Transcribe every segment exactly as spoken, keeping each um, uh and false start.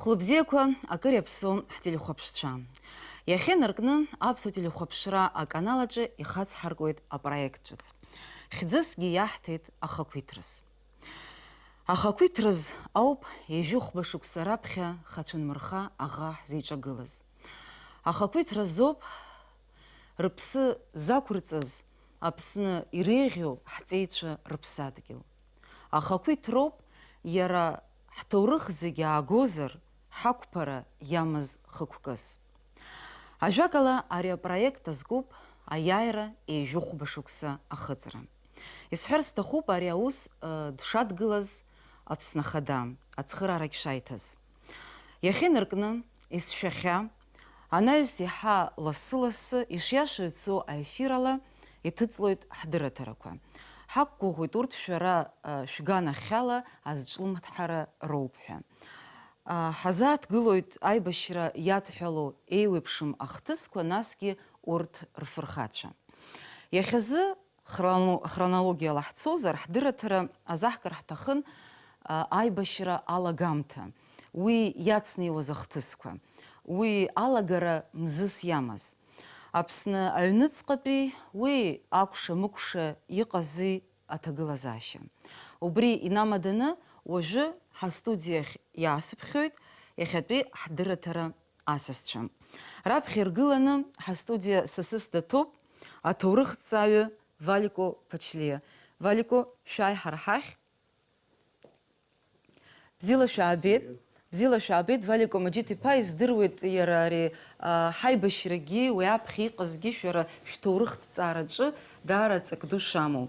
Хәлыбзиақәа, акыр иаԥсоу ҳтелехәаԥшцәа. Иахьа инаркны аԥсуа телехәаԥшра аканал аҿы ихацҳаркуеит апроект ҿыц. Хьӡысгьы иаҳҭеит Ахақәиҭраз. Ахақәиҭраз ауп ҩажәи хәба шықәса раԥхьа Хацәынмырха аӷа ҳзеиҿагылаз. Ахақәиҭразоуп рыԥсы зақәырҵаз Аԥсны иреиӷьу ҳҵеицәа рыԥсадгьыл. Ахақәиҭроуп иара ҳҭоурых зегьы аагозар, ҳақәԥара иамаз хықәкыс. Ажәакала, ари апроект азкуп аиааира ҩажәи хәба шықәса ахыҵра. Исҳәар сҭахуп ари аус, э, дшадгылаз Аԥсны Ахада, ацхыраарагь шаиҭаз. Иахьа инаркны, есшәахьа, анаҩс еиҳа лассы-лассы, ишиашоу ицо аефирала, иҭыҵлоит ҳдырраҭарақәа. Ҳақәгәыӷуеит урҭ шәара, э, шәганахьала азҿлымҳара роуп ҳәа. Ҳазааҭгылоит аибашьра иадҳәалоу еиуеиԥшым ахҭысқәа, насгьы урҭ рфырхацәа. Иахьазы хроно-, хронологиала ҳцозар, ҳдырраҭара азаҳкыр ҳҭахын, а, аибашьра алагамҭа, уи иацнеиуаз ахҭысқәа, уи алагара мзызс иамаз. Аԥсны аҩныҵҟатәи уи акәша-мыкәша иҟази аҭагылазаашьа. Убри инамаданы уажәы ҳастудиахь иаасыԥхьоит иахьатәи ҳдырраҭара асасцәа. Раԥхьа иргыланы ҳастудиа сасыс даҭоуп аҭоурыхҭҵааҩы Валико Ԥачлиа. Валико, шәааи ҳара ҳахь. Бзиала шәаабеит. Бзиала шәаабеит, Валико Маџьыҭ-иԥа, издыруеит иара ари, а, ҳаибашьрагьы, уи аԥхьа иҟазгьы шәара шәҭоурыхҭҵаараҿы даара ҵак ду шамоу.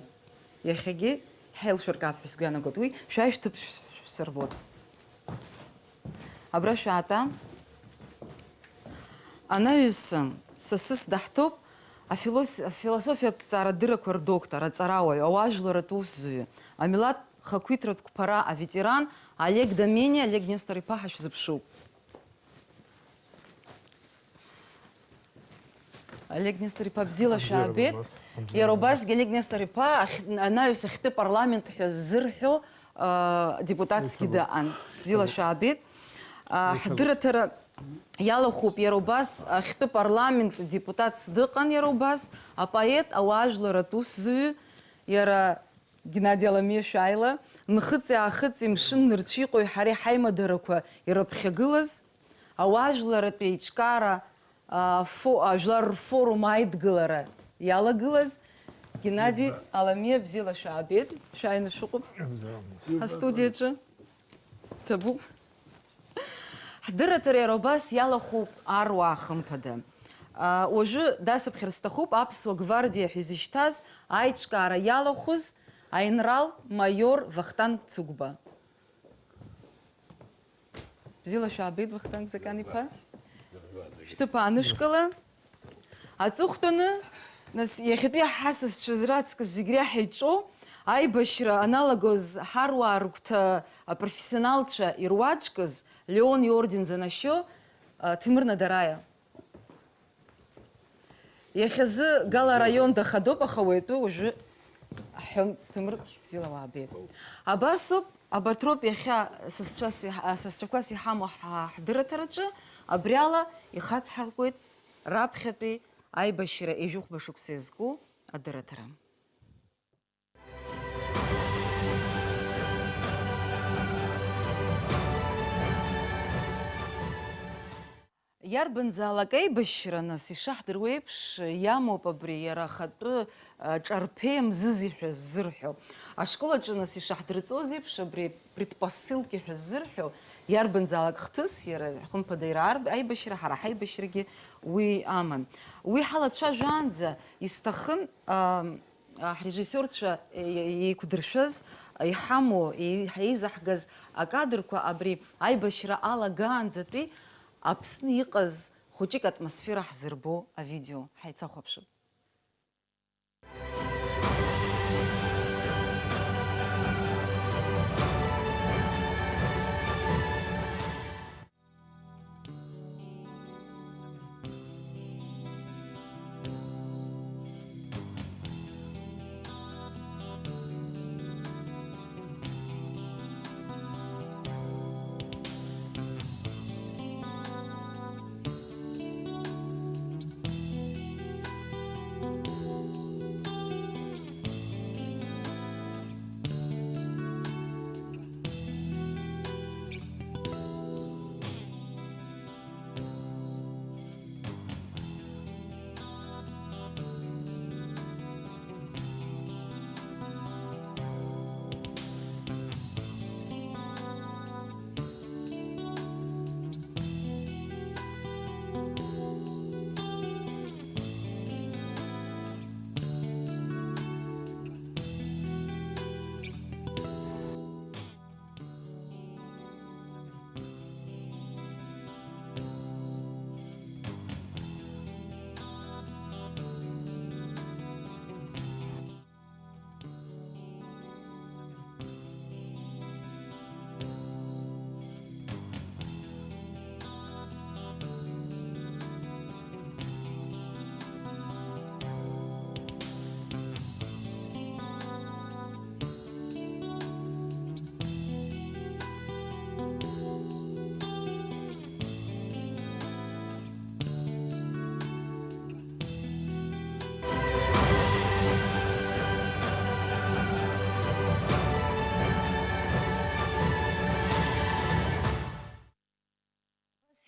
Иахьагьы ҳаилшәыркаап ҳәа сгәы иаанагоит. Уи шәааи шәҭыԥ шә-, шәсырбот. Абра шәаатәа. Анаҩс, сасыс даҳҭоуп, афилос-, афилософиатә ҭҵаарадыррақәа рдоктор, аҵарауаҩ, ауаажәларратә усзуҩы, амилаҭ хақәиҭратә қәԥара аветеран Олег Домениа, Олег Нестор-иԥа, ҳашәзыԥшуп. Олег Нестор-иԥа, бзиала шәаабеит. Иара убасгьы Олег Нестор-иԥа ахь-, анаҩс ахьтәы парламент ҳәа ззырҳәо, а, депутатсгьы даҟан. Бзиала шәаабеит. А, ҳдырраҭара иалахәуп иара убас ахьтәы парламент депутатс дыҟан иара убас, апоет, ауаажәларратә усзуҩы, иара Геннади Аламиа шәааила, нхыҵи-аахыҵи мшын нырцәиҟои ҳареи ҳаимадарақәа ирыԥхьагылаз, ауаажәларратә еиҿкаара, а, фо-, ажәлар рфорум аидгылара иалагылаз Геннади Аламиа, бзиала шәаабеит, шәааины шәыҟоуп ҳастудиаҿы. Ҭабуп. Ҳдырраҭара иара убас иалахәуп аруаа хымԥада. А, уажәы дасыԥхьар сҭахуп Аԥсуа гвардиа ҳәа изышьҭаз аиҿкаара иалахәыз аинрал-маиор Вахтанг Цыгәба. Бзиала шәаабеит, Вахтанг Закан-иԥа. Шәҭыԥ аанышәкыла. Аҵыхәтәаны, нас, иахьатәи ҳасасцәа зраҵкыс зегь реиҳа иҿоу, аибашьра аналагоз ҳаруаа рыгәҭа апрофессионалцәа ируаӡәкыз Леон иорден занашьо, а, Ҭемыр Надараиа. Иахьазы Гала араион дахадоуп, аха уи атәы уажәы ҳҳәом, Ҭемыр, бзиала уаабеит. Абасоуп, абарҭ роуп иахьа сасцәас иҳ-, сасцәақәас иҳамоу ҳа-, ҳдырраҭараҿы, абриала ихацҳаркуеит раԥхьатәи аибашьра ҩажәихәба шықәса иазку адырраҭара. Иарбанзаалак аибашьра, нас, ишаҳдыруа еиԥш, иамоуп абри иара ахатәы, а, ҿарԥеи мзызи ҳәа ззырҳәо. Ашкол аҿы, нас, ишаҳдырҵоз еиԥш, абри предпосылки ҳәа ззырҳәо, иарбанзаалак хҭыс, иара, хымԥада, иара арб-, аибашьра, ҳара ҳаибашьрагьы уи аман. Уи ҳалацәажәаанӡа исҭахын, а, а, ҳрежиссиорцәа, е-, е-, еиқәдыршәаз, иҳамоу, е-, еизаҳгаз акадрқәа абри аибашьра алагаанӡатәи Аԥсны иҟаз хәыҷык атмосфера ҳзырбо авидео ҳаицахәаԥшып.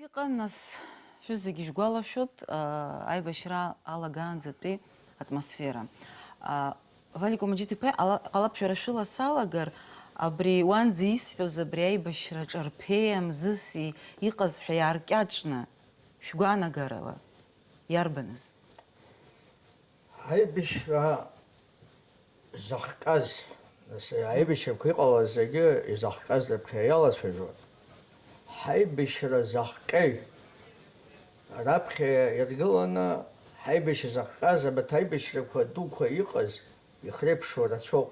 Иҟан, нас, шәызегьы шәгәалашәоит, аа, аибашьра алагаанӡатәи атмосфера. Аа, Валик Омаџьиҭ-иԥа, ала-, ҟалап шәара шәыла салагар, абри уанӡа исҳәоз, абри аибашьра ҿарԥеи амзыси иҟаз ҳәа иааркьаҿны, шәгәаанагарала иарбаныз? Аибашьра захҟьаз, нас, аибашьрақәа иҟалаз зегьы изахҟьаз раԥхьа иалацәажәон. Ҳаибашьра захҟьеи раԥхьа иргыланы, ҳаибашьра захҟьаз, абарҭ аибашьрақәа дуқәа иҟаз ихреиԥшуа рацәоуп.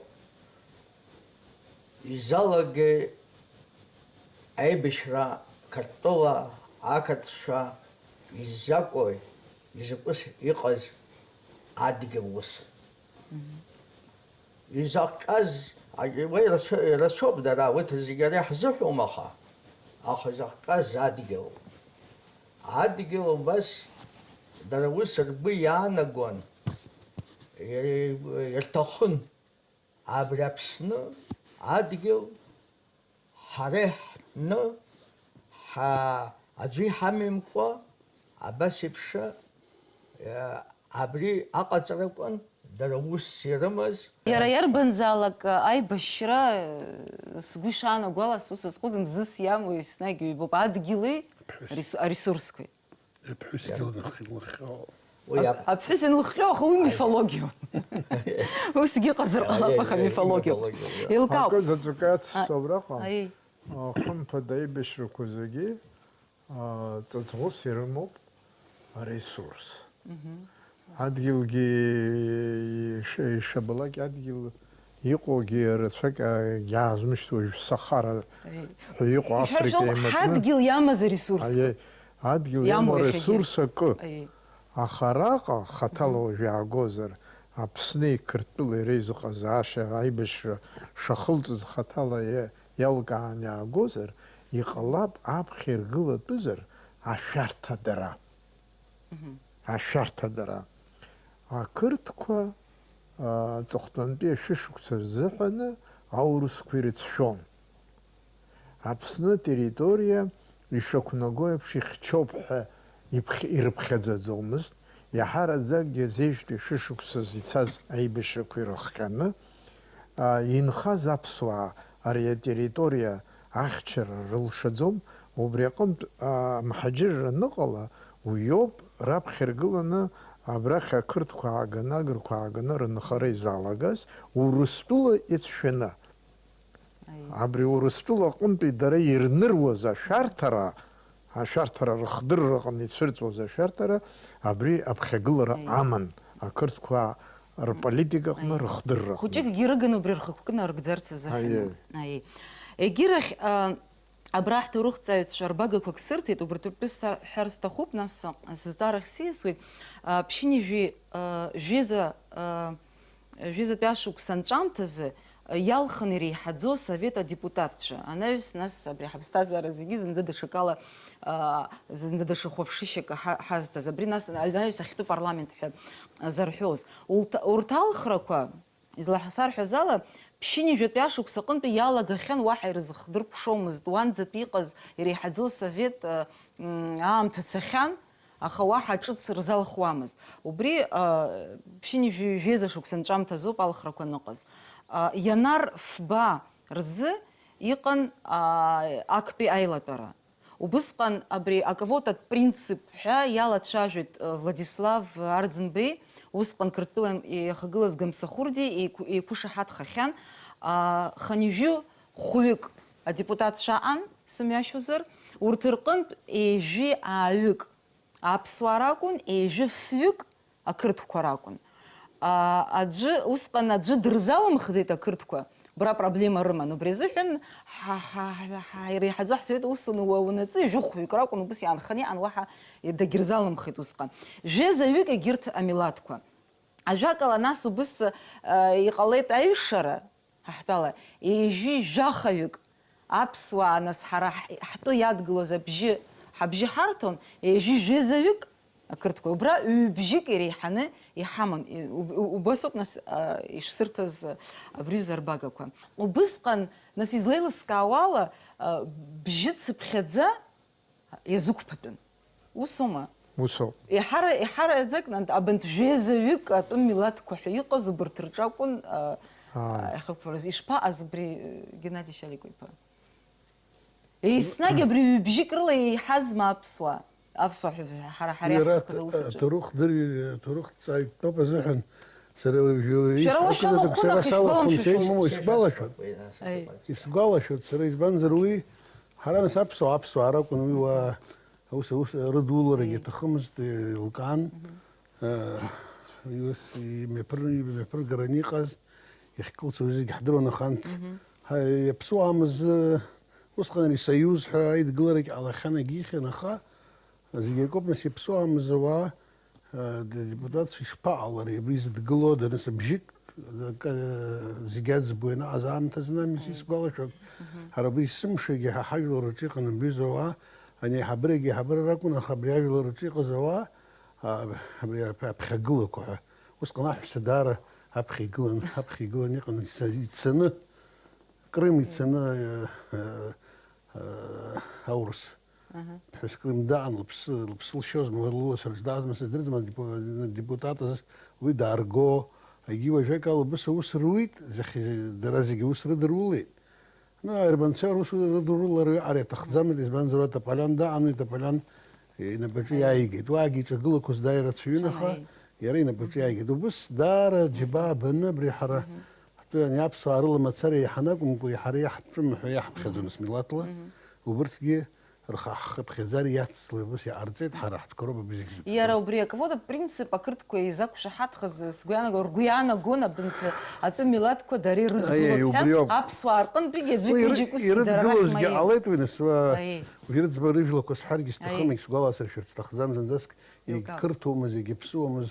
Изалагеи аибашьра Қырҭтәыла ақырҭцәа изакәи, изакәыс иҟаз адгьыл ус? Изахҟьаз, а, уи рацәа-, рацәоуп дара, урҭ зегьы ара иаҳзыҳәом, аха, аха изахҟьаз адгьыл. Адгьыл убас дара ус ргәы иаанагон, и-, ирҭахын. Абри Аԥсны адгьыл ҳара иҳтәны, ҳа-, аӡәы иҳамамкәа, абас еиԥш, э, абри аҟаҵаракәын дара усс ирымаз. Иара иарбанзаалак аибашьра, э, сгәы ишаанаго ала, сус сазхәыцуам, зыс иамоу еснагь ҩбоуп, адгьыли Аԥҳәыс. аресу-, аресурсқәеи. Аԥҳәыс Иара. Илнаххьоу. Уи Ап-, ап-, аԥҳәыс инлыхҟьо, аха уи Аи. Мифологиоуп. Усгьы ыҟазар Аи, ҟалап, аи, аха аи, мифологиоуп. Мифологиоуп, да. Еилкаауп. Акы заҵәык ацәцо А, абраҟа, аи. а, хымԥада аибашьрақәа зегьы, а, ҵаҵӷәыс ирымоуп аресурс. Мгм. Адгьылгьы иш-, ишабалак адгьыл иҟоугьы рацәак, а, иаазмышьҭуа, уажә Сахара Аи. ҳәа иҟоу Ишәаржәуама, Африка еимакны. Ҳадгьыл иамаз аресурсқәа. Аиеи, адгьыл Иамоу иамоу иахьагьы. Аресурс акы. Аиеи. Аха араҟа, хаҭала Мгм. уажә иаагозар, Аԥсни Қырҭтәылеи реизыҟазаашьа аибашьра шахылҵыз хаҭала иа-, иалкаан иаагозар, иҟалап аԥхьа иргылатәызар ашәарҭадара. Мгм. Ашәарҭадара. Ақырҭқәа, аа, аҵыхәтәантәи ашәышықәса рзыҳәаны аурысқәа ирыцәшәон. Аԥсны атерриториа ишақәнаго еиԥш ихьчоуп ҳәа иԥхь-, ирыԥхьаӡаӡомызт, иаҳараӡакгьы азежәтәи ашәышықәсаз ицаз аибашьрақәа ирыхҟьаны, аа, инхаз аԥсуаа ари атерриториа ахьчара рылшаӡом, убри аҟынтә, аа, амҳаџьырра аныҟала, уиоуп раԥхьа иргыланы абрахь ақырҭқәа ааганы, агрқәа ааганы рынхара изалагаз, Урыстәыла ицәшәаны. Аиеи. Абри Урыстәыла аҟынтәи дара ирныруаз ашәарҭара, ашәарҭара рыхдырраҟны ицәырҵуаз ашәарҭара, абри аԥхьагылара Аиеи. Аман, ақырҭқәа рполитика аҟны Аиеи. Рыхдырраҟны. Хәыҷыкгьы рыгын убри рхықәкы нарыгӡарц азыҳәан. Аиеи. Аиеи. Егьирахь, а, абра ҳҭоурыхҭҵааҩцәа рбагақәак сырҭеит, убырҭ ртәы сҳәар сҭахуп, нас сызҵаарахь сиасуеит. А, ԥшьынҩажәи, а, жәеиза, а, Жәеизатәи ашықәс анҵәамҭазы, э, иалхын иреиҳаӡоу асовет адепутатцәа анаҩс, нас абри ҳаԥсҭазаара зегьы зынӡа даҽакала, а, зынӡа даҽа хәаԥшышьак ҳа-, ҳазҭаз. Абри нас анаҩс ахьтәы парламент ҳәа зарҳәоз. Урҭ-, урҭ алхрақәа, излаҳсарҳәаз ала, ԥшьынҩажәатәи ашықәс аҟынтәи иалагахьан, уаҳа ирызхдыркәшомызт, уанӡатәи иҟаз иреиҳаӡоу асовет, э, м, аамҭа цахьан, аха уаҳа ҿыц рзалхуамызт. Убри, а, ԥшьынҩажәи жәеиза шықәса анҵәамҭазоуп алхрақәа аныҟаз. А, ианар фба рзы иҟан, а, актәи аилатәара. Убысҟан абри аквотатә принцип ҳәа иалацәажәеит, а, Владислав Арӡынбеи, усҟан Қырҭтәыла иахагылаз Гамсахәырди еиқә-, еиқәышаҳаҭхахьан, а, хынҩажәи хәҩык адепутатцәа аҟан, сымҩашьозар, урҭ рҟынтә ҩажәи ааҩык аԥсуаа ракәын, ҩажәи фҩык ақырҭқәа ракәын. А, аӡәы, усҟан аӡәы дырзалымхӡеит ақырҭқәа, убра проблема рыман. Убри азыҳәан ҳа, ҳа, ҳа, ҳа, иреиҳаӡоу ҳсовет аусура уа-, уанаҵы ҩажәи хәҩык ракәын, убыс иаанханы иҟан, уаҳа дагьырзалымхит усҟан. Жәеизаҩык егьырҭ амилаҭқәа. Ажәакала, нас убыс, а, иҟалеит аҩшара, Ҳаҳтәала, ҩажәи жәахаҩык аԥсуаа, нас, ҳара ҳ-, ҳтәы иадгылоз абжьы, ҳабжьы ҳарҭон, ҩажәи жәеизаҩык ақырҭқәа, убра ҩбжьык иреиҳаны иҳаман. И-, уб-, уб-, убасоуп, нас, а, ишсырҭаз, а, абри аҩыза арбагақәа. Убысҟан, нас, излеилыскаауала, а, бжьы цыԥхьаӡа Иазықәԥатәын. Усоума? Усоуп. Еиҳара-, еиҳараӡак, нант, абанҭ жәеизаҩык атәым милаҭқәа ҳәа иҟаз убарҭ рҿы акәын, а, Ааи. а, иахьықәԥарыз. Ишԥаҟаз убри, э, Геннади Шьаликәа-иԥа? Еснагь абри ҩбжьык рыла еиҳазма аԥсуаа? Аԥсуаа ҳәа ҳара, ҳара Иара иаҳҭахыз аус аҿы. Аҭоурых дырҩ-, аҭоурых дҵааҩтәоуп азыҳәан, сара уажәы Шәара уа исҳәақәаз шәалахәын, сара ахьышәгәалашәо. Салахәын, сеимоума, исгәалашәоит. Аи. Исгәалашәоит, сара избанзар уи, ҳара нас аԥсуаа, аԥсуаа ракәын уи уа, аус, аус рыдуларагьы Аи. Аҭахымызт, еилкаан. Мгм. Э, ус имҩаԥыр-, имҩаԥыргараны иҟаз, иахькылсуаз зегь ҳдыруан, аха анҭ Мгм. ҳа-, иаԥсуамыз, э, усҟан ари союз ҳәа аидгыларагь ҟалахьан, егьихьан, аха зегь акоуп, нас иаԥсуамыз ауаа, э, д-, депутатцәа ишԥаҟалари, абри зыдгылода, нас абжьык, э, зегь аӡбо ианаҟаз аамҭазы, нас Мгм. исгәалашәон, Мгм. ҳара абри есымшагьы ҳа ҳажәлар рҿы иҟан абҩыза ауаа, ани аиҳабырагьы аиҳабыра ракәын, аха абри ажәлар рҿы иҟаз ауаа, а, абри аԥ-, аԥхьагылақәа ҳәа. Усҟан аҳәса даара аԥхьа игылан, аԥхьа игылан иҟан, ица-, ицаны, Крым ицаны, э, э, э, аурыс Аҳа. ԥҳәыс Крым даан, лыԥсы, лыԥсы лшьозма, луацәа рыҽдаазма, сыздырӡом, адепу-, депутатыз уи даарго, егьи уажәакала убыс аус руит, зехь-, дара зегьы ус рыдырулеит. Ну, аербанцәа рус рыдурылара ари аҭахӡамызт, избанзар, уа Тополиан даан, уи Тополиан инапаҿы Аи. иааигеит. Уаагьы иҿагылақәоз дааи рацәаҩын, аха Аи. иара инапаҿы Мгм. иааигеит. Убыс даара џьабаа баны абри ҳара Мгм. ҳтәы ани аԥсуаа рыла мацара еиҳаны акәымкәа, ҳара иаҳтәым ҳәа иаҳԥхьаӡон Мгм. смилаҭла. Мгм. Убырҭгьы рха-, ҳхыԥхьаӡара иацлеи убыс иҟарҵеит, ҳара ҳтәқәа роуп абри зегь зыӡбо. Иара убри аквотатә принцип ақырҭқәа изақәшаҳаҭхаз, сгәы иаанаго, ргәы иаанагон абанҭ атәы милаҭқәа дара Аиеи, ирыдгылоит ҳәа, убриоуп. Аԥсуаа рҟынтәигьы аӡәы Уи иры-, икыџьык ус ирыдгылозгьы идара ҳәа ҟалеит уи, нас, уа, Аиеи. уи рыӡбара рыжәлақәа сҳәаргьы сҭахым, Аиеи. егьсгәаласыршәарц сҭахӡам, зынӡаск Илкаауп. егьқырҭуамыз, егьыԥсуамыз,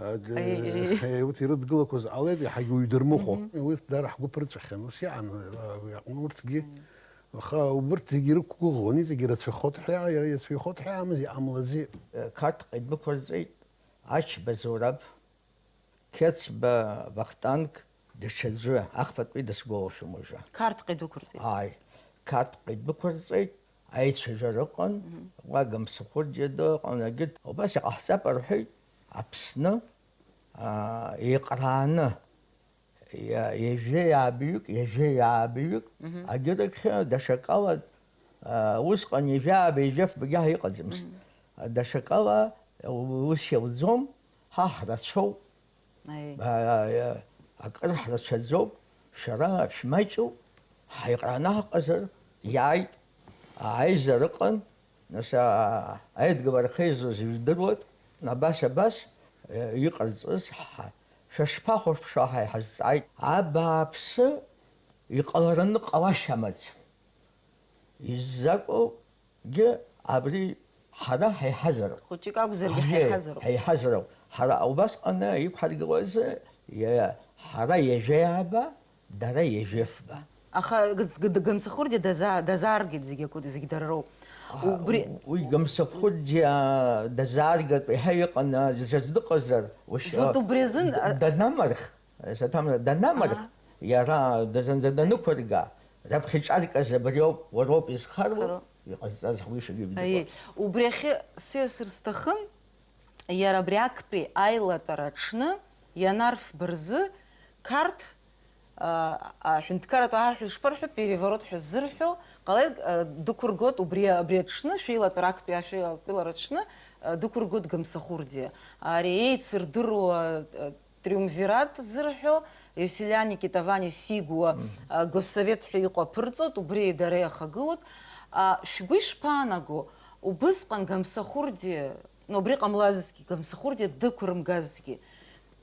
а, д-, Аиеи, аиеи. е, урҭ ирыдгылақәаз ҟалеит, иаҳагьы уаҩ дырмыхәо. Мгм. Уи дара ҳгәы ԥырҵәахьан, ус иаан, а, уи аҟны урҭгьы. Мгм. Аха убырҭ зегьы ирықәгәыӷуан, иҵегьы ирацәахоит ҳәа, иара иацәаҩхоит ҳәа иамаз, иҟамлази? Қарҭҟа идәықәырҵеит Ачба Зураб, Қьецба Вахтанг, даҽаӡәы, ахԥатәи дысгәалашәом уажәы. Қарҭҟа идәықәырҵеит? Ааи, Қарҭҟа идәықәырҵеит, аицәажәара ыҟан, Мгм. уа Гамсахәырџьиа дыҟан, егьырҭ убас иҟаҳҵап рҳәеит, Аԥсны, аа, еиҟарааны. Иа-, ҩажәеи ааба ҩык, ҩажәеи ааба ҩык, Мгм. агьырагьы даҽакала, а, усҟан ҩажәи ааба, ҩажәи фбагьы ҳәа иҟаӡамызт. Мгм. Даҽакала, у-, ус иауӡом, ҳа ҳрацәоуп, Аи. а, а, акыр ҳрацәаӡоуп, шәара шәмаҷуп, ҳаиҟраны ҳаҟазар, иааит, ааизар ыҟан, Нас, а, аидгылара ахьеизоз ижәдыруеит, абас, абас, э, иҟарҵаз ҳа-, шәышԥахәаԥшуа ҳәа иҳазҵааит. Абааԥсы иҟалараны ҟалашьа амаӡам. Изакәугьы абри ҳара ҳаиҳазароуп. Хәыҷык акәзаргьы Аиеи, ҳаиҳазароуп. ҳаиҳазароуп. Ҳара убасҟаны иқәҳаргылазы, иа-, ҳара ҩажәеи ааба, Дара ҩажәи фба. Аха Гыц-, Гыд-, Гамсахәырџьиа даза-, дазааргеит зегь акы, зегь дара роуп. Аха Убри у-, уи Гамсахәырџьиа дазааргатә еиҳа иҟан, а, зыӡ дыҟазар, ушьа-, Вот убри азын, д-, а, данамырх, саҭамра, данамырх, Аҳа. иара дазанӡа данықәырга, раԥхьаҿаркыз абриоуп, уароуп изхароу, Хароуп. иҟазҵаз ҳуишагьы Аиеи, бдыруа. Убри ахьы сиасыр сҭахын, Иара абри актәи аилатәара аҽны ианарфба рзы Қарҭ, а, аҳәынҭқарратә аарҳәа ишԥарҳәо, переворот ҳәа ззырҳәо ҟалеит, а, дықәыргоит убри, абри аҽны шәеилатәара, актәи ашәеилатәара аҽны, а, дықәыргоит Гамсахәырџьиа. Ари еицырдыруа, а, триумвират зырҳәо, Иосилиани, Китавани, Сигуа, Мгм. а, Госсовет ҳәа иҟоу аԥырҵоит, убри дара иахагылоит. А, шәгәы ишԥаанаго, убысҟан Гамсахәырџьиа Ну, убри ҟамлазҭгьы, Гамсахәырџьиа дықәырымгазҭгьы,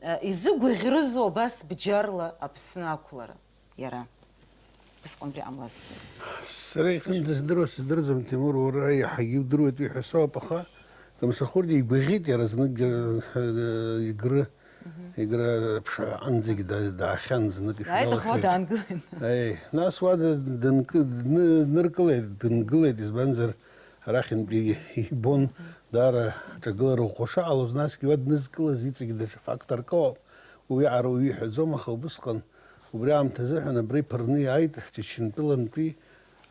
э, изыгәаӷьрызу абас бџьарла Аԥсны ақәлара иара? Усҟан убри ҟамлазҭгьы. Сара иахьынӡаздыруа сыздырӡом, Тимур, уара иаҳагьы иудыруеит уи ҳәа соуп, аха Гамсахәырџьиа игәаӷьит иара знык, э, Егры, Мгм. Егры ԥшаанӡагьы да-, даахьан знык Дааит, аха ишәалашәеит. Даангылеит. Аи, нас уа д-, дынкы-, дны-, дныркылеит, дынгылеит, избанзар, Арахьынтәи ибон даара аҿагылара ӷәӷәа шаҟалоз, насгьы уа днызкылаз иҵегь даҽа факторк ауп. Уи аҟара уаҩы иҳәаӡом, аха убысҟан, убри аамҭазыҳәан абра иԥырны иааит Чачынтәылантәи,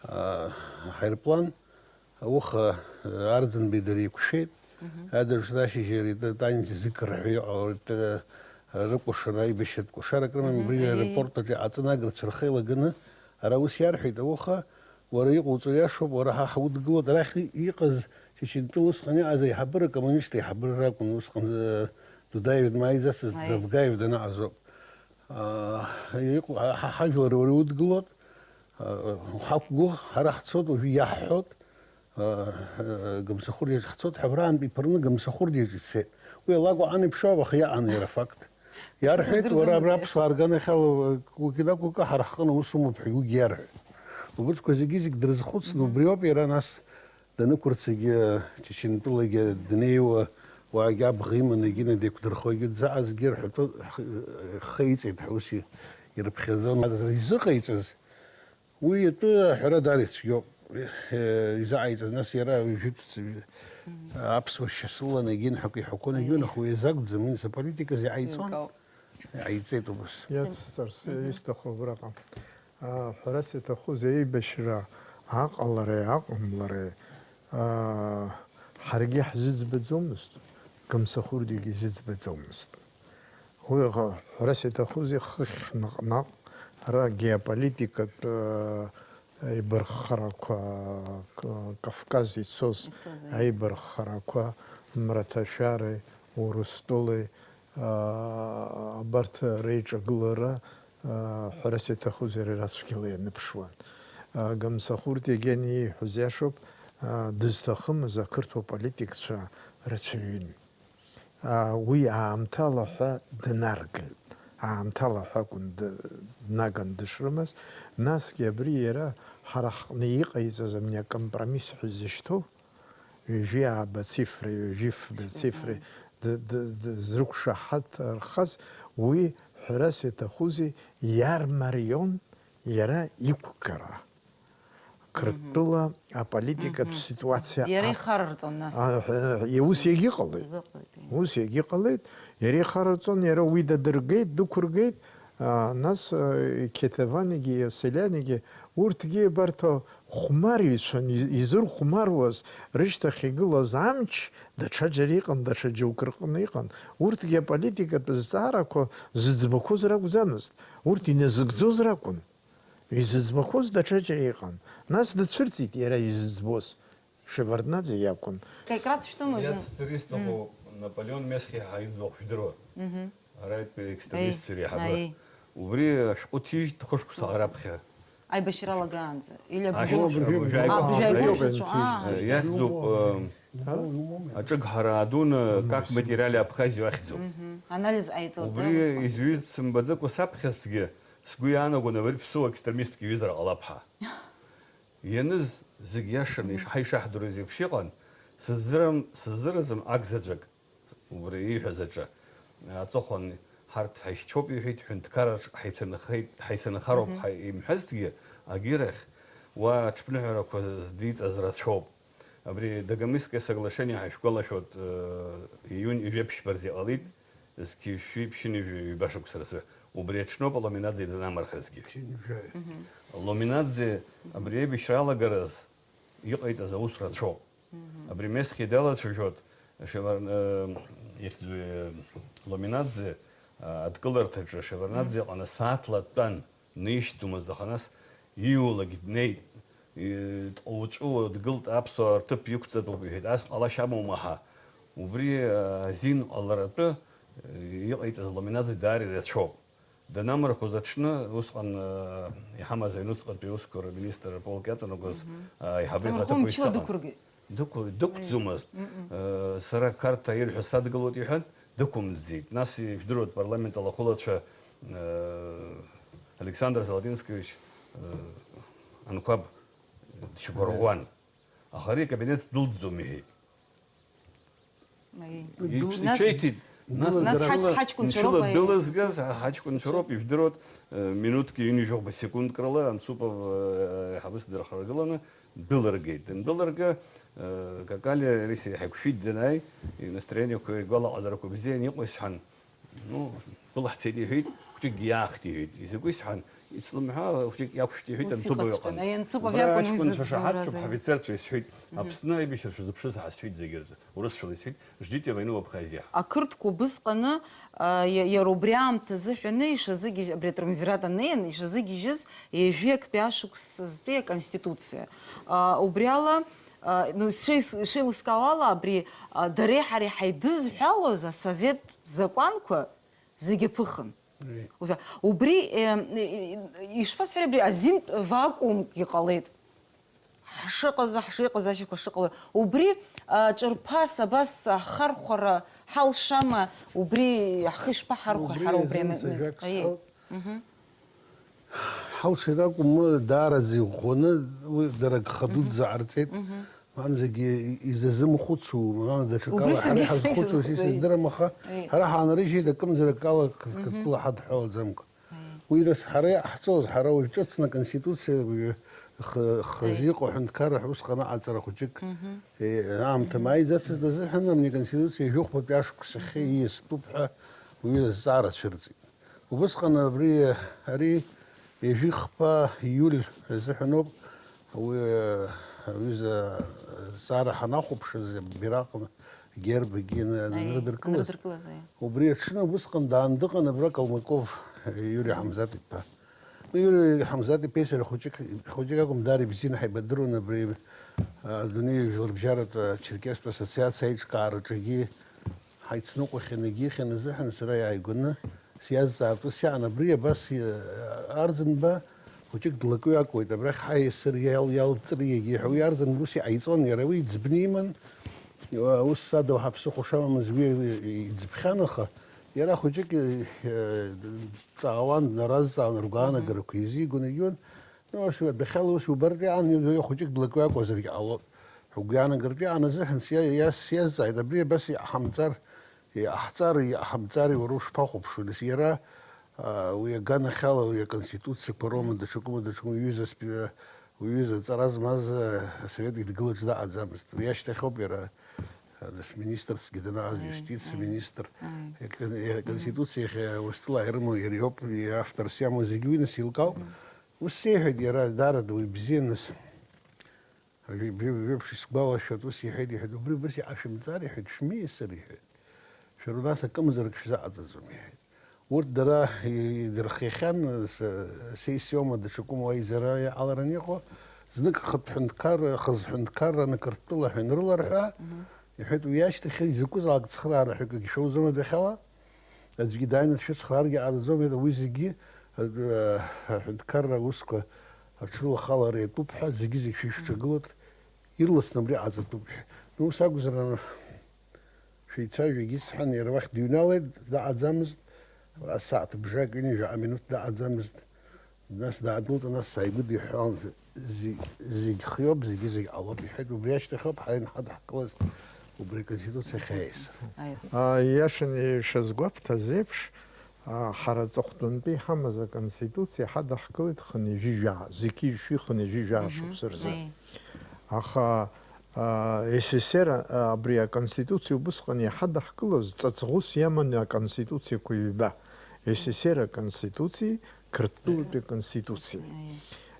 аа, аҳаирплан. Ауха, э, Арӡынбеи дара еиқәшәеит. Мгм. Адырҩаҽны ашьыжьы ари Т-, Танзи Зықь рҳәа иҟалеит, э, рыкәашара, аибашьратә кәашарак рыман, Мгм, убри егьи. Аеропорт аҿы аҵанагырцәа рхы еилаганы ара ус иарҳәеит, ауха, уара иҟауҵо иашоуп, уара ҳа ҳудгылоит, арахь и-, иҟаз Чечентәыла усҟан иҟаз аиҳабыра, акоммунист аиҳабыра ракәын, усҟан, э, Дудаев дмааиӡацызт, Аи. Завгаев данаҟаз ауп. Аа, иҟоу, ҳа, ҳа ҳажәлар уара иудгылоит, аа, ҳақәгәыӷ, ҳара ҳцоит, уажәы иаҳҳәоит, аа, гамсахәырдиаҿ ҳцоит, ҳәа абраантәи иԥырны гамсахәырдиаҿ ицеит. Уи алакә аҟан иԥшаауп, аха иаҟан иара факт. Иарҳәеит, уара абра аԥсуаа рганахьала угьы-, угьы-, ҳара ҳҟны аус умоуп ҳәа уигьы иарҳәеит. Убырҭқәа зегьы-зегь дрызхәыцны, Мгм. Убриоуп иара нас данықәырцагьы, Чечентәылагьы днеиуа, уаагьы абӷа иманы егьины деиқәдырхогьы дзаазгьы рҳәатәы х-, хеиҵеит ҳәа ус и-, ирыԥхьаӡон. Изыҟаиҵаз, уи атәы аҳәара даара ицәгьоуп. Е, изыҟаиҵаз, нас иара жәытәӡа аԥсуа шьасыланы егьин ҳәа акы иҳәақәон, егьиунаха уи азы акәӡам, ус аполитиказ иҟаиҵон. Еилкаауп. Иҟаиҵеит убас. Иацсҵарц Мгм. исҭаху абраҟа. А, ҳәарас иаҭахузеи, аибашьра аҟалареи аҟамлареи, а, ҳаргьы ҳзыӡбаӡомызт, Гамсахәырдиагьы изыӡбаӡомызт. Уи ҟа-, ҳәарас иаҭахузеи, хыхь наҟ-наҟ ара геополитикатә, а, аибарххарақәа, К-, Кавказ ицоз Ицоз, аи. аибарххарақәа, Мраҭашәареи Урыстәылеи, а, абарҭ реиҿагылара, а, ҳәарас иаҭахузеи, рацәгьала ианыԥшуан. А, Гамсахәырдиагьы ииҳәоз иашоуп, а, дызҭахымыз ақырҭуа политикцәа рацәаҩын. А, уи аамҭала ҳәа днаргеит. Аамҭала ҳәа акәын д-, днаган дышрымаз. Насгьы абри иара ҳара ҳҟны иҟаиҵаз амни акомпромисс ҳәа зышьҭоу, ҩажәи ааба цифреи, ҩажәи фба цифреи д-, д-, д-, зрықәшаҳаҭхаз, уи, ҳәарас иаҭахузеи, иармарион иара иқәгара. Қырҭтәыла аполитикатә Мгм. ситуациа Иара ак-, ихарарҵон нас. а, ҳәа, ус иагьыҟалеит. Иҟалеит, ии. Ус иагьыҟалеит. Иара ихарарҵон, иара уи дадыргеит, дықәыргеит. А, нас, а, Қьеҭеванигьы, Иасилианигьы, урҭгьы абарҭ хәмарҩцәан, из-, изырхәмаруаз, рышьҭахь игылаз амч даҽаџьара иҟан, даҽа џьоукы рҟны иҟан. Урҭгьы аполитикатә зҵаарақәа зыӡбақәоз ракәӡамызт. Урҭ иназыгӡоз ракәын. Изыӡбақәоз даҽаџьара иҟан. Нас дцәырҵит иара изыӡбоз. Шеварднаӡе иакәын. Как раз шәсымаз. Иацсҵар исҭаху, Наполеон Месхиҳа иӡбахә шәдыруа. Мгм. Ара итәи аекстремистцәа Еи, реиҳабы. Аиеи. Убри ашәҟәы ҭижьит хышықәса раԥхьа. Аибашьра алагаанӡа. Или Ашьҭахь абыржәы-, абыржәы абыржәы-, аибашьра. Абыржәы аибашьра. Абыржәы аибашьра. Аа. Иахьӡуп, э, Ҳа? Аҿыгҳара адуны, как мы теряли Абхазию ахьӡуп. Мгм. Анализ ҟаиҵоит, Убри да, усҟан. Изҩыз сымбаӡакәа саԥхьазҭгьы, сгәы иаанагон абри ԥсуа екстремистк иҩызара ҟалап ҳәа. Ианыз зегь иашаны ишҳаи-, ишаҳдыруаз еиԥш иҟан, сыздырам, сыздыразым акзаҵәык, убри ииҳәаз аҿы аҵыхәан ҳарҭ ҳаишьцәоуп иҳәеит, ҳәынҭқарраҿ ҳаицанахеит, ҳаицанахароуп Мгм. ҳа-, имҳәазҭгьы, агьирахь уа аҽԥныҳәарақәа здиҵаз рацәоуп. Абри Дагомысское соглашение ҳашәгәалашәоит, э, июнь ҩажәи ԥшьба рзы иҟалеит, зқьи жәшәи ԥшьынҩажәи ҩба шықәса рзы. Убри аҽноуп Ломинаӡе данамырхызгьы. Ԥшьынҩажәи. Мгм. Ломинаӡе абри аибашьра алагараз иҟаиҵаз аус рацәоуп. Мгм. Абри Месхиа далацәажәоит, Шевар-, э, ихьӡу, э, Ломинаӡе, э, адкыларҭаҿы Шеварднаӡе Мгм. иҟны сааҭла дтәан. Нишьӡомызт, аха нас ииулакь днеит, и-, дҟуҵәуо дгылт, аԥсуаа рҭыԥ иқәҵатәуп, иҳәеит, ас ҟалашьа амоума ҳа? Убри, а, азин ҟаларатәы, э, иҟаиҵаз Ломинаӡе даара ирацәоуп. Данамырхәыз аҽны, усҟан, э, иҳамаз аҩнуҵҟатәи аусқәа рминистр аполк иаҵанакуаз, Мгм. а, аиҳабы Ҭамырхәы ихаҭыԥуаҩ мчыла сыҟан. Дықәыргеит. Дықәлеит, дықәӡомызт. Мм. Э, сара Қарҭаа ирҳәо садгылоит иҳәан, дықәымӡӡеит. Нас ижәдыруеит, парламент алахәылацәа, э, Александр Золотинскевич, э, Анқәаб дшьақәырӷәӷәан. Аха ари акабинет дәылҵӡом иҳәеит. Аи. Иҽ-, Нас, иҽеиҭеит. Нас нас мчыла, ҳаҷ-, ҳаҷкәынцәа мчыла роуп, аи. Дәылызгаз ҳаҷкәынцәа роуп, ижәдыруеит, э, минуҭк ҩынҩажәи жәохәба секундк рыла Анцупов, э, ҳабыс дырхаргыланы дәылыргеит. Дандәылырга, э, Какалиа Рисеи ҳаиқәшәеит данааи, инастроениеқәа, игәалаҟазарақәа бзианы иҟоу исҳәан, ну, былаҳцеит иҳәеит, Хәыҷыкгьы иаахт иҳәеит. Изакәи сҳәан, ицлымҳәа хәыҷык иақәшәт иҳәит, ус Анцыпов ихәыцәгьан. Иҟан. Аи, Анцыпов Абра иакәын уи аҷкәынцәа зыбзоуроу шаҳаҭцәоуп, азы. Ҳафицарцәа исҳәеит, Аԥсны аибашьра шәазыԥшыз ҳазҳәеит зегьы рзы. Урысшәала исҳәеит, ждите войну в Абхазии. Ақырҭқәа убысҟаны, а, иа-, иара убри аамҭазы ҳәаны ишазыгьежь-, абри атриумвират анеин, ишазыгьежьыз ҩажәи актәи ашықәс зтәи аконституциа. А, убри ала, а, ну, шеис-, шеилыскаауа ала, абри, а, дареи ҳареи ҳаидызҳәалоз асовет закәанқәа зегьы аԥыхын. Ус, убри, э, э, ишԥасҳәари, абри азин вакуумк иҟалеит. Ҳшыҟаз, ҳшыҟаз ашьақәа шыҟало. Убри, а, ҿырԥас абас ахархәара ҳалшама, убри ҳхы ишԥаҳархәа ҳара убри азин амҩа-, сажәак аиеи. Сҳәалт. Мгм. Ҳалшеит акәым, даараӡа иӷәӷәаны, уи дара гха дуӡӡа ҟарҵеит. Мгм. Мамзаргьы изазымхәыцу, мамзар даҽакала ҳара иҳазхәыцу сисыздырам, аха ҳара ҳаанарыжьит акымзарак ала Қырҭтәыла ҳадҳәалаӡамкәа. Уи нас ҳара иҟаҳҵоз, ҳара уажә ҿыцны аконституциа уажәы х-, хазы иҟоу аҳәынҭқарра ҳәа усҟан аҟаҵара хәыҷык, э, аамҭа мааиӡацызт азыҳәан, абни аконституциа ҩажәи хәбатәи ашықәсахьы ииастәуп ҳәа уи азҵаара цәырҵит. Убысҟан абри, ари ҩажәи хԥа ииуль азыҳәаноуп, уи, аҩыза азҵаара ҳанахәаԥшыз, абираҟ герб егьи ана-, анрыдыркылаз. Анрыдыркылаз, аиеи. Убри аҽны убысҟан даан дыҟан абра Калмыков Иури Ҳамзат-иԥа. Ну, Иури Ҳамзат-иԥеи сареи хәыҷык, хәыҷык акәым, даара ибзианы ҳаибадыруан абри, а, адунеи жәларбжьаратә, а, черкестә ассоциациа аиҿкаараҿгьы ҳаицныҟәахьан, егьихьан азыҳәан сара иааигәаны сиазҵаартә ус иаан, абри абас, э, Арӡынба хәыҷык длакҩакуеит, абрахь ҳаиасыр иал-, иалҵри егьи ҳәа. Уи Арӡынба ус иҟаиҵон, иара уи иӡбны иман, э, ус адауҳа ԥсыхәа шамамыз уи иӡбхьан, аха иара хәыҷык, э, дҵаауан, днаразҵаауан, ргәаанагарақәа изигон, егьиуан. Ну, ус, адәахьала ус убартә иаан, хәыҷык длакҩакуазаргьы ҟалоит. Ҳгәы иаанагартә иаан азыҳәан сиа-, иа-, сиазҵааит, абри абас иҟаҳамҵар, иҟаҳҵар, иҟаҳамҵари уара ушԥахәаԥшуеи? Нас иара, а, уи аганахьала, уи аконституциақәа роума, даҽакума, даҽакума, уҩыза спи-, уҩыза ҵара змаз, а, асовет идгылаҿ даҟаӡамызт. Уи ашьҭахьоуп иара, а, нас министрсгьы данааз, аи, юстициа аи, министр. Аи. Акон-, аконституциа иахьа Урыстәыла ирымоу иара иоуп, иавторс иамоу зегьы уи нас илкаауп. Мгм. Ус сеиҳәеит иара, даараӡа уи бзиан нас. Жәи-, жәи-, жәиԥшь исгәалашәоит, ус иҳәеит, иҳәеит, убри убас иҟашәымҵар, иҳәеит, шәмиасыр, иҳәеит. Шәара убас акымзарак шәзаҟаҵаӡом, иҳәеит. Урҭ дара идырхиахьан, с-, сессиома даҽакума уа изара иҟаларан иҟоу, знык хатә ҳәынҭқарра, хаз ҳәынҭқарра Қырҭтәыла ҳәа инрыларҳәа, мгм, иҳәеит, уи ашьҭахь изакәызаалак цхыраара ҳәа акгьы шәоуӡом адәахьала. Аӡәгьы дааины дшәыцхрааргьы ҟанаҵом, уи зегьы, а, аҳәынҭқарра аусқәа аҽрылахалара иатәуп ҳәа, зегьы-зегь шәышәҿагылоит, ирласны абри ҟаҵатәуп ҳәа. Ну, ус акәзар, шәеицәажәагьы сҳәан, иара уахь дыҩналеит, даҟаӡамызт, асааҭ бжак, ҩынҩажәаҟа минуҭ даҟаӡамызт. Нас даадәылҵын, нас сааигәыдиҳәҳәалан, зи-, зегь хиоуп, зегьы-зегь ҟалоуп, иҳәеит, убри ашьҭахь ауп ҳара ианҳадаҳкылаз убри аконституциа ахь аиасыр. Аи. А, иашаны ишазгәабҭаз еиԥш, а, ҳара аҵыхәтәантәи иҳамаз аконституциа ҳадаҳкылеит хынҩажәи жәаа, зқьи жәшәи хынҩажәи жәаа, мгм, шықәса рзы. Аи. Аха, а, С С С Р, а, абри аконституциа убысҟан иҳадаҳкылаз ҵаҵӷәыс иаман аконституциақәа ҩба. С С С Р аконституциеи Қырҭтәылатәи аконституциеи. Аиеи.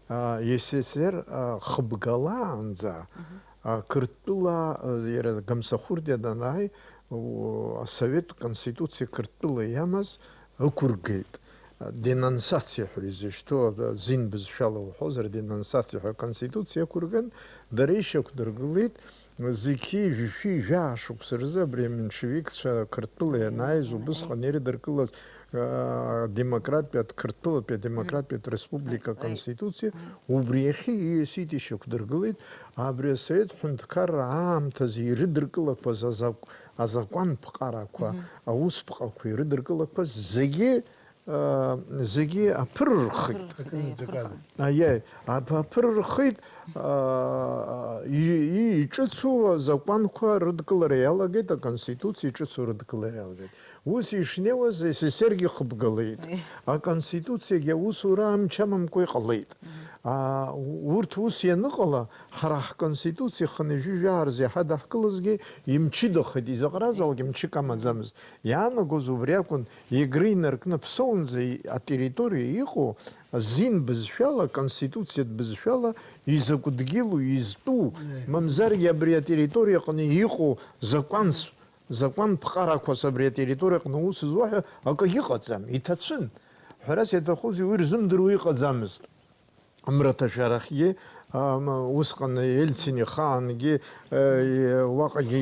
А, С С С Р, а, хыбгалаанӡа, мгм, а, Қырҭтәыла, а, иара гамсахәырдиа данааи, у, асовет конституциа Қырҭтәыла иамаз ықәыргеит. А, денонсациа ҳәа изышьҭоу, а, зин бызшәала уҳәозар, денонсациа ҳәа аконституциа ықәырган, дара ишьақәдыргылеит, зқьи жәшәи жәаа шықәса рзы абри аменшевикцәа Қырҭтәыла ианааиз, убысҟан ирыдыркылаз, аа, демократтәи, Қырҭтәылатәи адемократтәи республика, мм, конституциа, мм, убри иахьа ииасит, ишьақәдыргылеит, абри асовет ҳәынҭқарра аамҭазы ирыдыркылақәаз азак-, азакәанԥҟарақәа, мгм, аусԥҟақәа ирыдыркылақәаз зегьы аа, зегьы аԥырырхит. Аԥырырхит, аиеи, аԥырырхит. Аиеи, аԥ-, аԥырырхит, аа, и-, и-, иҿыцу азакәанқәа рыдкылара иалагеит, аконституциа иҿыцу рыдкылара иалагеит. Ус ишнеиуаз, С С С Р-гьы хыбгалеит. Аиеи. Аконституциагьы аусура амч амамкәа иҟалеит. Мгм. Аа, у-, урҭ ус ианыҟала, ҳара ҳконституциа хынҩажәи жәаа рзы иҳадаҳкылазгьы имчыдахеит, изаҟаразаалак мчык амаӡамызт. Иаанагоз убри акәын, Егры инаркны Ԥсоунӡа и-, атерриториа иҟоу азин бызшәала, аконституциатә бызшәала изакә дгьылу, изтәу, мамзаргьы абри атерриториа аҟны иҟоу закәанс-, закәан ԥҟарақәас абри атерриториа аҟны аус зуа ҳәа акагьы ыҟаӡам, иҭацәын. Ҳәарас иаҭахузеи, уи рзымдыруа иҟаӡамызт. Амраҭашәарахьгьы, ам, усҟан Ельцин ихаангьы, э, уаҟагьы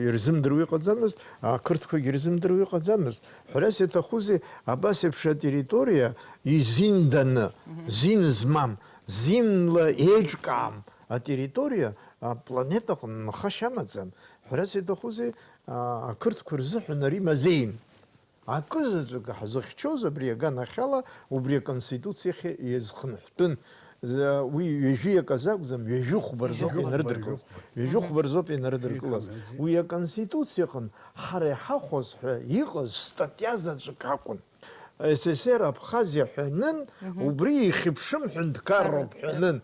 ирзымдыруа иҟаӡамызт, ақырҭқәагьы ирзымдыруа иҟаӡамызт. Ҳәарас иаҭахузеи, абас еиԥш атерриториа изинданы, зин змам, зинла еиҿкаам атерриториа апланетаҟны нхашьа амаӡам. Ҳәарас иаҭахузеи, а, ақырҭқәа рзыҳәан ари мазеин. Акы заҵәык ҳзыхьчоз абри аганахьала убри аконституциахь иазхынҳәтәын. Уи ҩажәи аказ акәӡам, ҩажәи хәба рзоуп инарыдыркылаз. Ҩажәи хәба рзоуп инарыдыркылаз. Уи аконституциаҟын ҳара иҳахәоз ҳәа иҟаз статиа заҵәык акәын. С С Р Абхазиа ҳәа анын, убри ихьыԥшым ҳәынҭқарроуп ҳәа анын.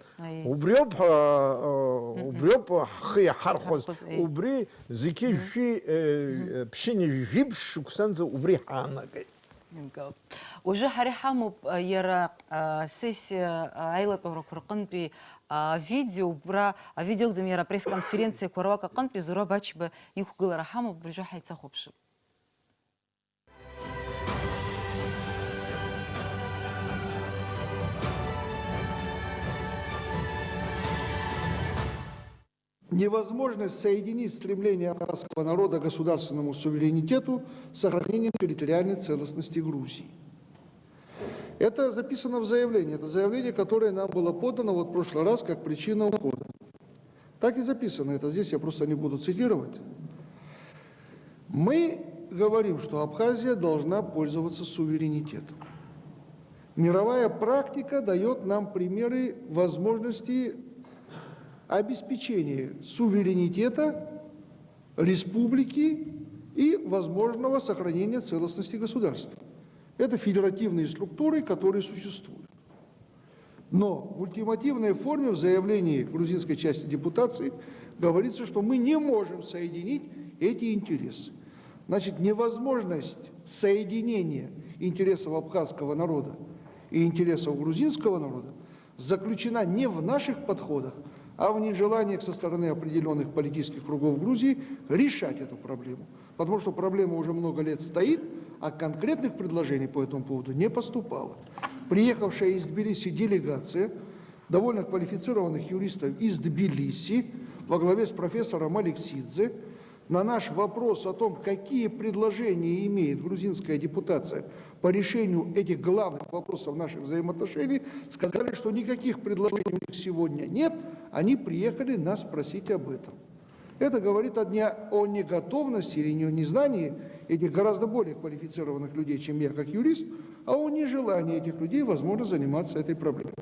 Убриоуп, а, убриоуп ҳхы иаҳархәаз, ҳархәаз, еи. Убри зқьи жәшәи, э, ԥшьынҩажәи жәибжь шықәсанӡа убри ҳаанагеит. Акы. Уажәы ҳара иҳамоуп, а, иара, а, сессиа, а, аилатәарақәа рҟынтәи, а, авидео, убра, авидео акәӡам, иара апресс-конференциақәа руак аҟынтәи Зураб Ачба иқәгылара ҳамоуп, абыржәы ҳаицахәаԥшып. Невозможность соединить стремление абхазского народа к государственному суверенитету с сохранением территориальной целостности Грузии. Это записано в заявлении. Это заявление, которое нам было подано вот в прошлый раз как причина ухода. Так и записано это. Здесь я просто не буду цитировать. Мы говорим, что Абхазия должна пользоваться суверенитетом. Мировая практика даёт нам примеры возможности обеспечения суверенитета республики и возможного сохранения целостности государства. Это федеративные структуры, которые существуют. Но в ультимативной форме в заявлении грузинской части депутации говорится, что мы не можем соединить эти интересы. Значит, невозможность соединения интересов абхазского народа и интересов грузинского народа заключена не в наших подходах, а в нежелании со стороны определённых политических кругов Грузии решать эту проблему. Потому что проблема уже много лет стоит, а конкретных предложений по этому поводу не поступало. Приехавшая из Тбилиси делегация довольно квалифицированных юристов из Тбилиси во главе с профессором Алексидзе на наш вопрос о том, какие предложения имеет грузинская депутация по решению этих главных вопросов наших взаимоотношений, сказали, что никаких предложений у них сегодня нет, они приехали нас спросить об этом. Это говорит о не-, о неготовности или не-, незнании этих гораздо более квалифицированных людей, чем я как юрист, а о нежелании этих людей, возможно, заниматься этой проблемой.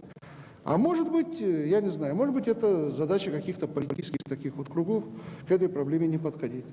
А может быть, э, я не знаю, может быть, это задача каких-то политических таких вот кругов, к этой проблеме не подходить.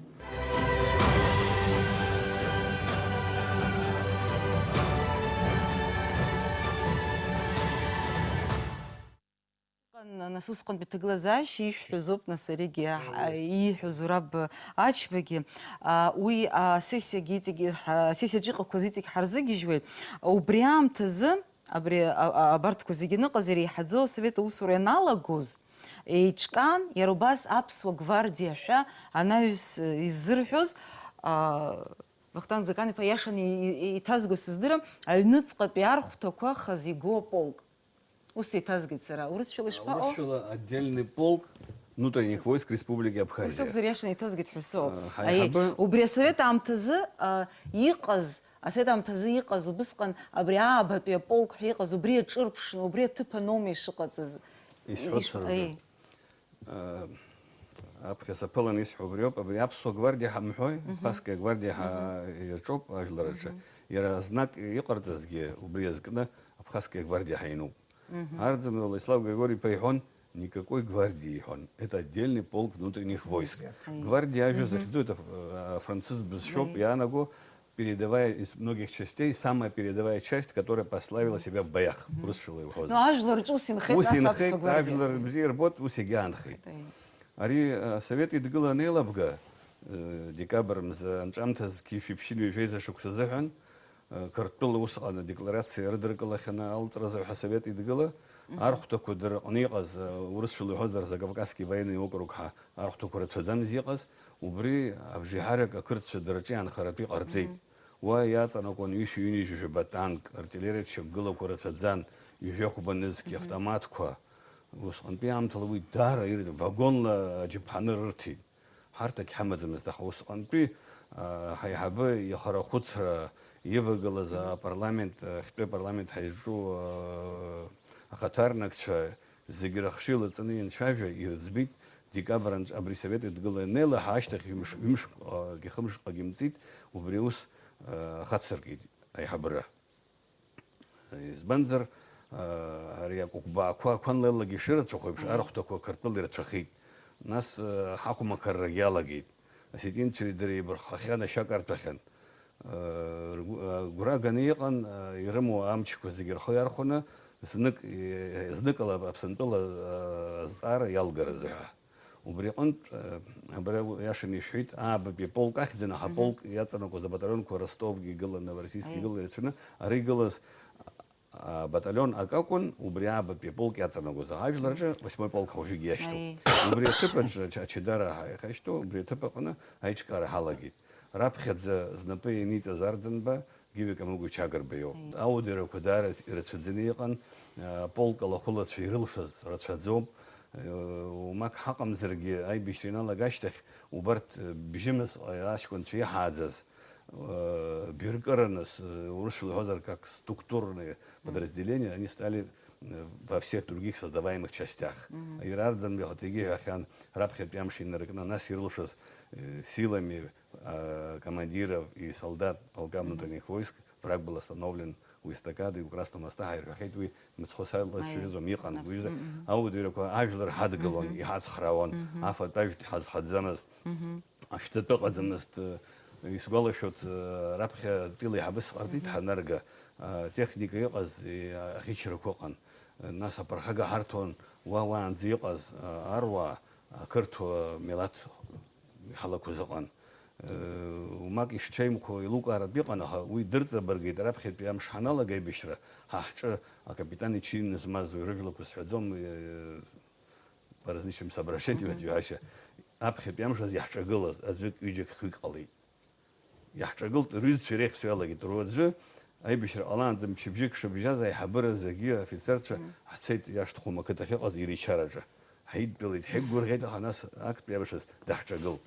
Нас усҟантәи ҭагылазаашьа ишәҳәозоуп, нас аригьы, аҳ-, ииҳәоз Зураб Ачбагьы, а, уи асессиагьы иҵегь, ҳа-, асессиаҿы иҟақәаз иҵегь ҳарзыгьежьуеит. Убри аамҭазы, абри, а, а, абарҭқәа зегьы аныҟаз, иреиҳаӡоу асовет аусура ианалагоз, еиҿкаан, иара убас Аԥсуа гвардиа ҳәа анаҩс, э, иззырҳәоз, а, Вахтанг Закан-иԥа иашаны и-, и-, иҭазго сыздырам, аҩныҵҟатәи архәҭақәа хазы игоу аполк. Ус еиҭазгеит сара. Урысшәала ишԥаҟоу? Урысшәала отдельный полк внутренних войск Республики Абхазия. Ус акәзар, иашаны еиҭазгеит ҳәа сыҟоуп. А, аиеи, ҳаиҳабы. Убри асовет аамҭазы, а, иҟаз, асовет аамҭазы иҟаз убысҟан абри аабатәи аполк ҳәа иҟаз, убри аҿырԥшны, убри аҭыԥаноума ишыҟаҵаз? Исҳәоит иш-, сара. Аиеи. Э, аԥхьа саԥылан исҳәо убриоуп, абри аԥсуа гвардиа ҳамҳәои, Абхазская гвардиа ҳа-, иаҿоуп ажәлар рҿы. Иара знак иҟарҵазгьы убри азкны Абхазская гвардиа ҳаинуп. Арӡынба Владислав Григорий-иԥа иҳәон, никакой гвардии иҳәон. Это отдельный полк внутренних войск. Гвардиа ажәа захьӡу, это аф-, афранцыз бызшәоуп иаанаго, передовая из многих частей, самая передовая часть, которая прославила себя в боях. Урысшәала иуҳәозар. Ну, ажәлар рҿы ус инхеит, ус нас инхеит, аԥсуа гвардиа. Ажәлар бзиа рбоит, ус иагьаанхеит. Ари асовет идгыла анеилабга, декабр мза анҵәамҭазқьи шәиԥшьынҩажәеиза шықәса азыҳәан, Қырҭтәыла усҟан адекларациа рыдыркылахьаны алҵразы ҳәа асовет идгыла архәҭақәа дырҟны иҟаз, урысшәала иҳәозар, Закавказский военный округ ҳәа архәҭақәа рацәаӡамыз иҟаз, убри абжеиҳарак ақырҭцәа дырҿиаанхаратәы иҟарҵеит. Уа иаҵанакуан ҩышәи ҩынҩажәи жәаба танк, артиллериатә шьақәгылақәа рацәаӡан, ҩажәи хәба нызқь автоматқәа. Усҟантәи аамҭала уи даара ир-, вагонла аџьаԥҳаны рырҭеит. Ҳарҭ агьҳамаӡамызт, аха усҟантәи, аа, ҳаиҳабы ихарахәыцра ивагылаз апарламент, ахьтәы апарламент ҳазҿу, аа, ахаҭарнакцәа зегьы рыхшыҩ лаҵаны ианцәажәа, ирыӡбеит, декабр анҵ-, абри Совет Еидгыла ианнеилаҳа ашьҭахь ҩымш-, ҩымшҟагьы хымшҟагьы мҵит, убри аус, аа, ахацыркит аиҳабыра. Избанзар, аа, ари акәыкәбаақәа ақәанлеилагьы ишырацәахо еиԥш, арахәҭақәа Қырҭтәыла ирацәахеит. Нас, аа, ҳақәмақаррагьы иалагеит. Осетинцәеи дареи еибарххахьан, ашьа карҭәахьан. Аа, ргәы-, агәра ганы иҟан, аа, ирымоу амчқәа зегьы рхы иархәаны, знык, е-, зныкала Аԥсынтәыла, аа, азҵаара иалгаразы ҳәа. Убри аҟынтә, э, абра иашаны ишәҳәеит, аабатәи аполк ахьӡын, аха аполк иаҵанакуаз абаталионқәа Ростовгьы игылан, Новороссийскгьы игылан ирацәаны, ара игылаз, а, баталион акы акәын, убри аабатәи аполк иаҵанакуаз. Аха ажәлар рҿы восьмой полк ҳәа уажәыгьы иашьҭоуп. Убри аҭыԥаҿы ача-, ачадара ҳа-, иахьашьҭоу, убри аҭыԥ аҟны аиҿкаара ҳалагеит. Раԥхьаӡа знапы ианиҵаз Арӡынба Гиви Камыгәыч Агрба иоуп. Ауадарақәа даара ирацәаӡаны иҟан, а, полк алахәылацәа ирылшаз рацәаӡоуп. Э, умак ҳаҟамзаргьы, аибашьра иналага ашьҭахь, убарҭ, э, бжьымз, э, аҷкәынцәа иҳааӡаз, э, биркыраны, с-, э, урысшәала иҳәозар, как структурные подразделения, они стали, э, во всех других создаваемых частях. Иара Арӡынба ихаҭагьы иҳәахьан, раԥхьатәи амш инаркны, нас ирылшаз, э, силами, а, командиров и солдат полка внутренних войск враг был остановлен у эстакады и у Красного моста, ҳаирҳәахьеит, уи мыцхәы салацәажәаӡом, иҟан. Уи азы ауадаҩрақәа ажәлар ҳадгылон, иҳацхраауан, афатә-ажәтә ҳазхаӡамызт, ашәҭатә ыҟаӡамызт. Исгәалашәоит, раԥхьа тәыла еиҳабыс ҟарҵеит ҳанарга, а, техника иҟаз, и, ахьычарақәа ыҟан. Нас аԥырхага ҳарҭон, уа уаанӡа иҟаз, а, аруаа, ақырҭуа милаҭ иҳалақәаз ыҟан. Умак ишҽеимқәоу еилукааратә иҟан, аха уи дырҵабыргит, раԥхьатәи амш ҳаналага аибашьра, ҳа ҳҿы акапитан ичины змаз уи рыжәлақәа сҳәаӡом, по различным соображениям, аӡәы иҳәашьа, аԥхьатәи амш азы иаҳҿагылаз аӡәык, ҩыџьак, хҩык ҟалеит. Иаҳҿагылт, рҩызцәа иреихсуа иалагеит. Руаӡәы аибашьра ҟалаанӡа мчыбжьык шыбжьаз аиҳабыра зегьы, афицерцәа, ҳцеит Иашҭхәы Мақыҭ ахьыҟаз Иричараҿы. Ҳаидтәалеит, ҳаиқәгәырӷьеит, аха нас актәи амш азы даҳҿагылт.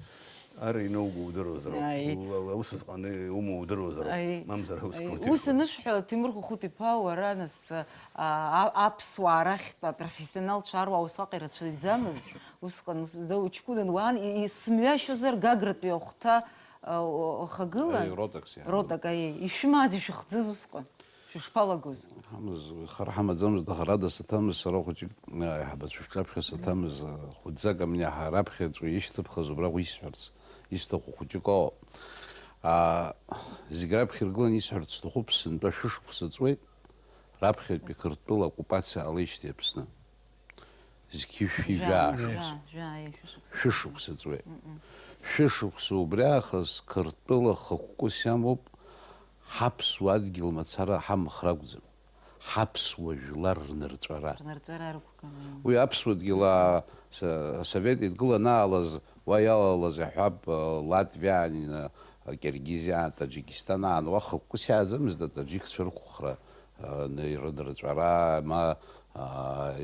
Ар иноуго удыруазароуп. Аи. У-, у-, аус зҟаны иумоу удыруазароуп. Аи. Мамзар аус Аи. Ус анышәҳәа, Ҭемыр Хәыхәыт-иԥа, уара нас, а, а, аԥсуаа рахьтә апрофессионалцәа аруаа усҟак ирацәаҩӡамызт, усҟан ус зда уҷкәынан уаан, и-, исымҩашьозар Гагратәи ахәҭа, а, у-, ухагылан? Аи, ротак сиҳәон. Ротак, аиеи. Ишәымаз, ишәыхӡыз усҟан? Шәышԥалагоз? Ҳамаз, хар ҳамаӡамызт, аха ара саҭамыз, сара хәыҷык, аиҳабацәа шәҿаԥхьа саҭамыз, хәыдӡак амни аҳа раԥхьаҵәҟьа ишьҭыԥхаз убраҟа исҳәарц исҭаху хәыҷык ыҟоуп. Аа, зегь раԥхьа иргыланы исҳәарц сҭахуп, сынтәа шәышықәса ҵуеит, раԥхьатәи Қырҭтәыла оккупациа ҟалеижьҭеи Аԥсны. Зқьышәи жәаа шықәса. Жәаа, жәаа, шәышықәса. Шәышықәса ҵуеит. Шәышықәса убри аахыс Қырҭтәыла хықәкыс иамоуп, ҳаԥсуа адгьыл мацара ҳамхра акәӡам, ҳаԥсуа жәлар рнырҵәара. Рнырҵәара рықәгылан. Уи аԥсуа дгьыл, а, са-, асовет идгыланаалаз, уа иалалаз, иаҳҳәап, а, Латвиаан, а, Киргизиаан, Таџьикистанаан, уа хықәкыс иааӡамызт атаџьықцәа рықәхра. Ны-, рнырҵәара, ма, а,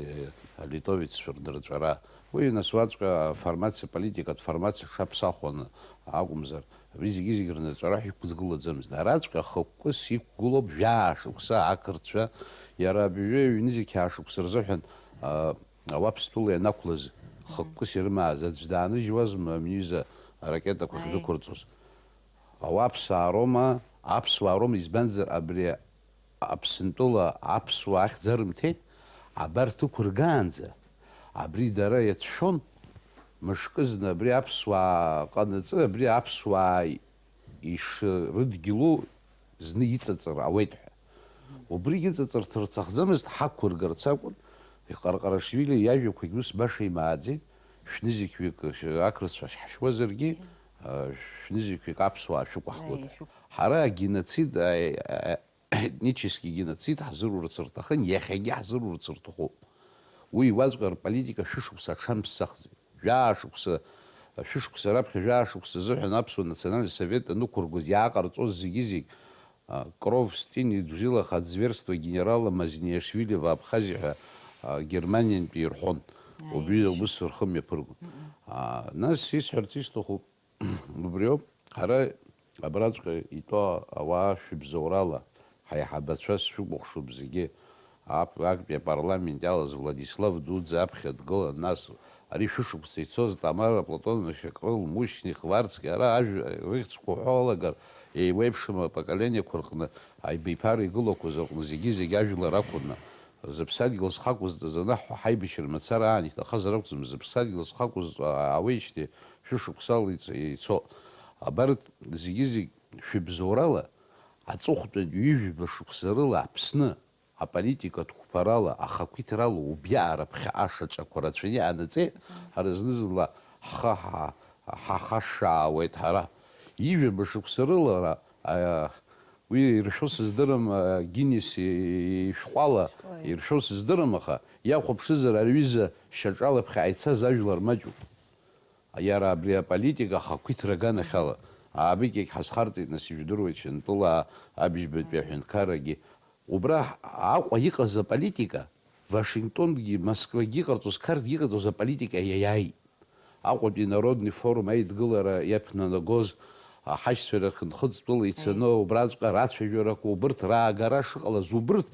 алитовеццәа рнырҵәара. Уи нас уаҵәҟьа аформациа, аполитикатә формациа шаԥсахуаны акәымзар, абри зегьы-зегь рнырҵәара ҳәа иқәгылаӡамызт. Араҵәҟьа хықәкыс иқәгылоуп жәаа шықәса ақырҭцәа, иара абҩеи аҩни зқьи шықәса рзыҳәан, а, ауаԥстәыла ианақәлаз хықәкыс ирымаз аӡә дааныжьуазма, амҩыза аракетақәа Аи. Ахьдәықәырҵоз? Ауаԥсаароума, аԥсуаароума, избанзар, абри Аԥсынтәыла аԥсуаа ахьӡ арымҭеит, абарҭ ықәыргаанӡа, абри дара иацәшәон, мышкызны абри аԥсуаа ҟанаҵы, абри аԥсуаа ишрыдгьылу зны иҵыҵыр ауеит ҳәа. Убригь ыҵыҵырҭа рҭахӡамызт, ҳақәыргарц акәын. Ҟарҟарашвили иажәақәагь ус баша имааӡеит, шәнызқьҩык ақырҭцәа ҳшьуазаргьы, шәнызқьҩык аԥсуаа шәықәаҳгоит. Ҳара агеноцид, а, а, етнический геноцид ҳзырурц рҭахын, иахьагьы ҳзырурц рҭахуп. Уи уаҵәҟьа рполитика шәышықәса аҽамԥсахӡеит. Жәаа шықәса, шәышықәса раԥхьа жәаа шықәса азыҳәан Аԥсуа Национальный Совет анықәыргоз иааҟарҵоз зегьы-зегь, а, Кров, Стини, Джилаха, зверство генерала Мазиниашвили в Абхазии ҳәа, а, Германиантәи ирҳәон. Убри аус рхы мҩаԥыргон. А, нас исҳәарц исҭаху, Убриоуп, ҳара абраҵәҟьа итәоу ауаа шәыбзоурала, ҳаиҳабацәа сшәыкәыхшоуп зегьы, ап-, актәи апарламент иалаз Владислав Дуӡӡа аԥхьа дгылан, нас ари шәышықәса ицоз Тамара Платоновна Шьакрыл, Мушьни, Хварцки, ара ажәа рыхьӡқәа уҳәо уалагар, еиуеиԥшым апоколениақәа рҟны, аибиԥара игылақәаз рҟны зегьы-зегь ажәлар акәны, зыԥсадгьыл зхы ақәызҵаз анаҳҳәа, ҳаибашьра мацара аан иҭахазар акәӡам, зыԥсадгьыл зхы ақәызҵо аауеижьҭеи шәышықәсала иц-, ицо. Абарҭ зегьы-зегь шәыбзоурала, аҵыхәтәантә ҩажәа шықәса рыла Аԥсны аполитикатә қәԥарала, ахақәиҭрала убиаара ԥхьаҟа шаҿақәа рацәаны иҟанаҵеит, ҳара зны-зынла ҳхы ҳа-, ҳахашшаауеит ҳара. Ҩажәа шықәса рыла ара, а, Уи иршәо сыздырам, а, Гиннес ишәҟәала иршәо сыздырам, аха иахәаԥшызар, ари аҩыза шьаҿалаԥхьа ицаз ажәлар маҷуп. Иара абри аполитика ахақәиҭра аганахьала, аабыкьагь ҳазхарҵеит, нас ижәдыруеит, Шьантәылаа абыжьбатәи аҳәынҭқаррагьы. Убра Аҟәа иҟаз аполитика, Вашингтонгьы, Москвагьы иҟарҵоз, Қарҭгьы иҟарҵоз аполитика иаиааит. Аҟәатәи Народный форум аидгылара иаԥнанагоз аҳашьцәа рахь нхыҵтәыла ицаны, убраҵәҟьа рацәажәарақәа, убырҭ раагара шыҟалаз, убырҭ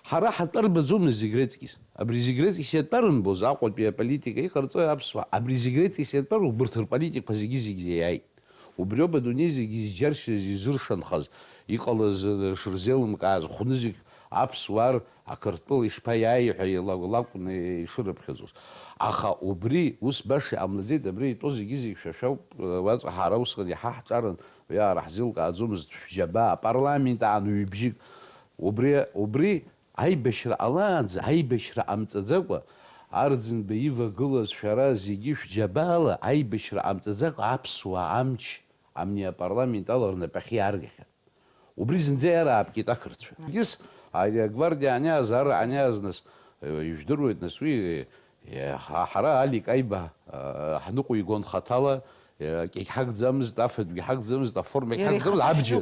ҳара ҳатәа рбаӡомызт зегь реиҵкьыс. Абри зегь реиҵкьыс иатәа рымбоз, Аҟәатәи аполитика иҟарҵои аԥсуаа, абри зегь реиҵкьыс иатәа, убырҭ рполитикақәа зегьы-зегь иаиааит. Убриоуп адунеи зегьы изџьаршьаз, изыршанхаз, иҟалаз, э, шырзеилымкааз, хәнызқь аԥсуаа рақырҭтәыла ишԥаиааи ҳәа ла-, лакәны ишырыԥхьаӡоз. Аха убри ус баша иҟамлаӡеит, абри итәоу зегьы-зегь шәа шәауп, э, уаҵәҟьа ҳара усҟан иҳаҳҿарын, уи ара ҳзеилкааӡомызт, шәџьабаа, апарламент аан ҩыбжьык. Убри, убри Аибашьра ҟалаанӡа, аибашьра ҟамҵаӡакәа, Арӡынба ивагылаз шәара зегьы шәџьабаала, аибашьра ҟамҵаӡакәа аԥсуаа амч, амни апарламент ала рнапахьы иааргахьан. Убри зынӡа иараапкит ақырҭцәа. Егьыс, ари агвардиа аниааз, ара аниааз, нас, э, ижәдыруеит, нас уи, э, ҳа-, ҳара Алик Аиба, э, ҳныҟәигон хаҭала, Кьагь ҳагӡамызт, афатәгьы ҳагӡамызт, аформагь ҳагӡамызт, абџьар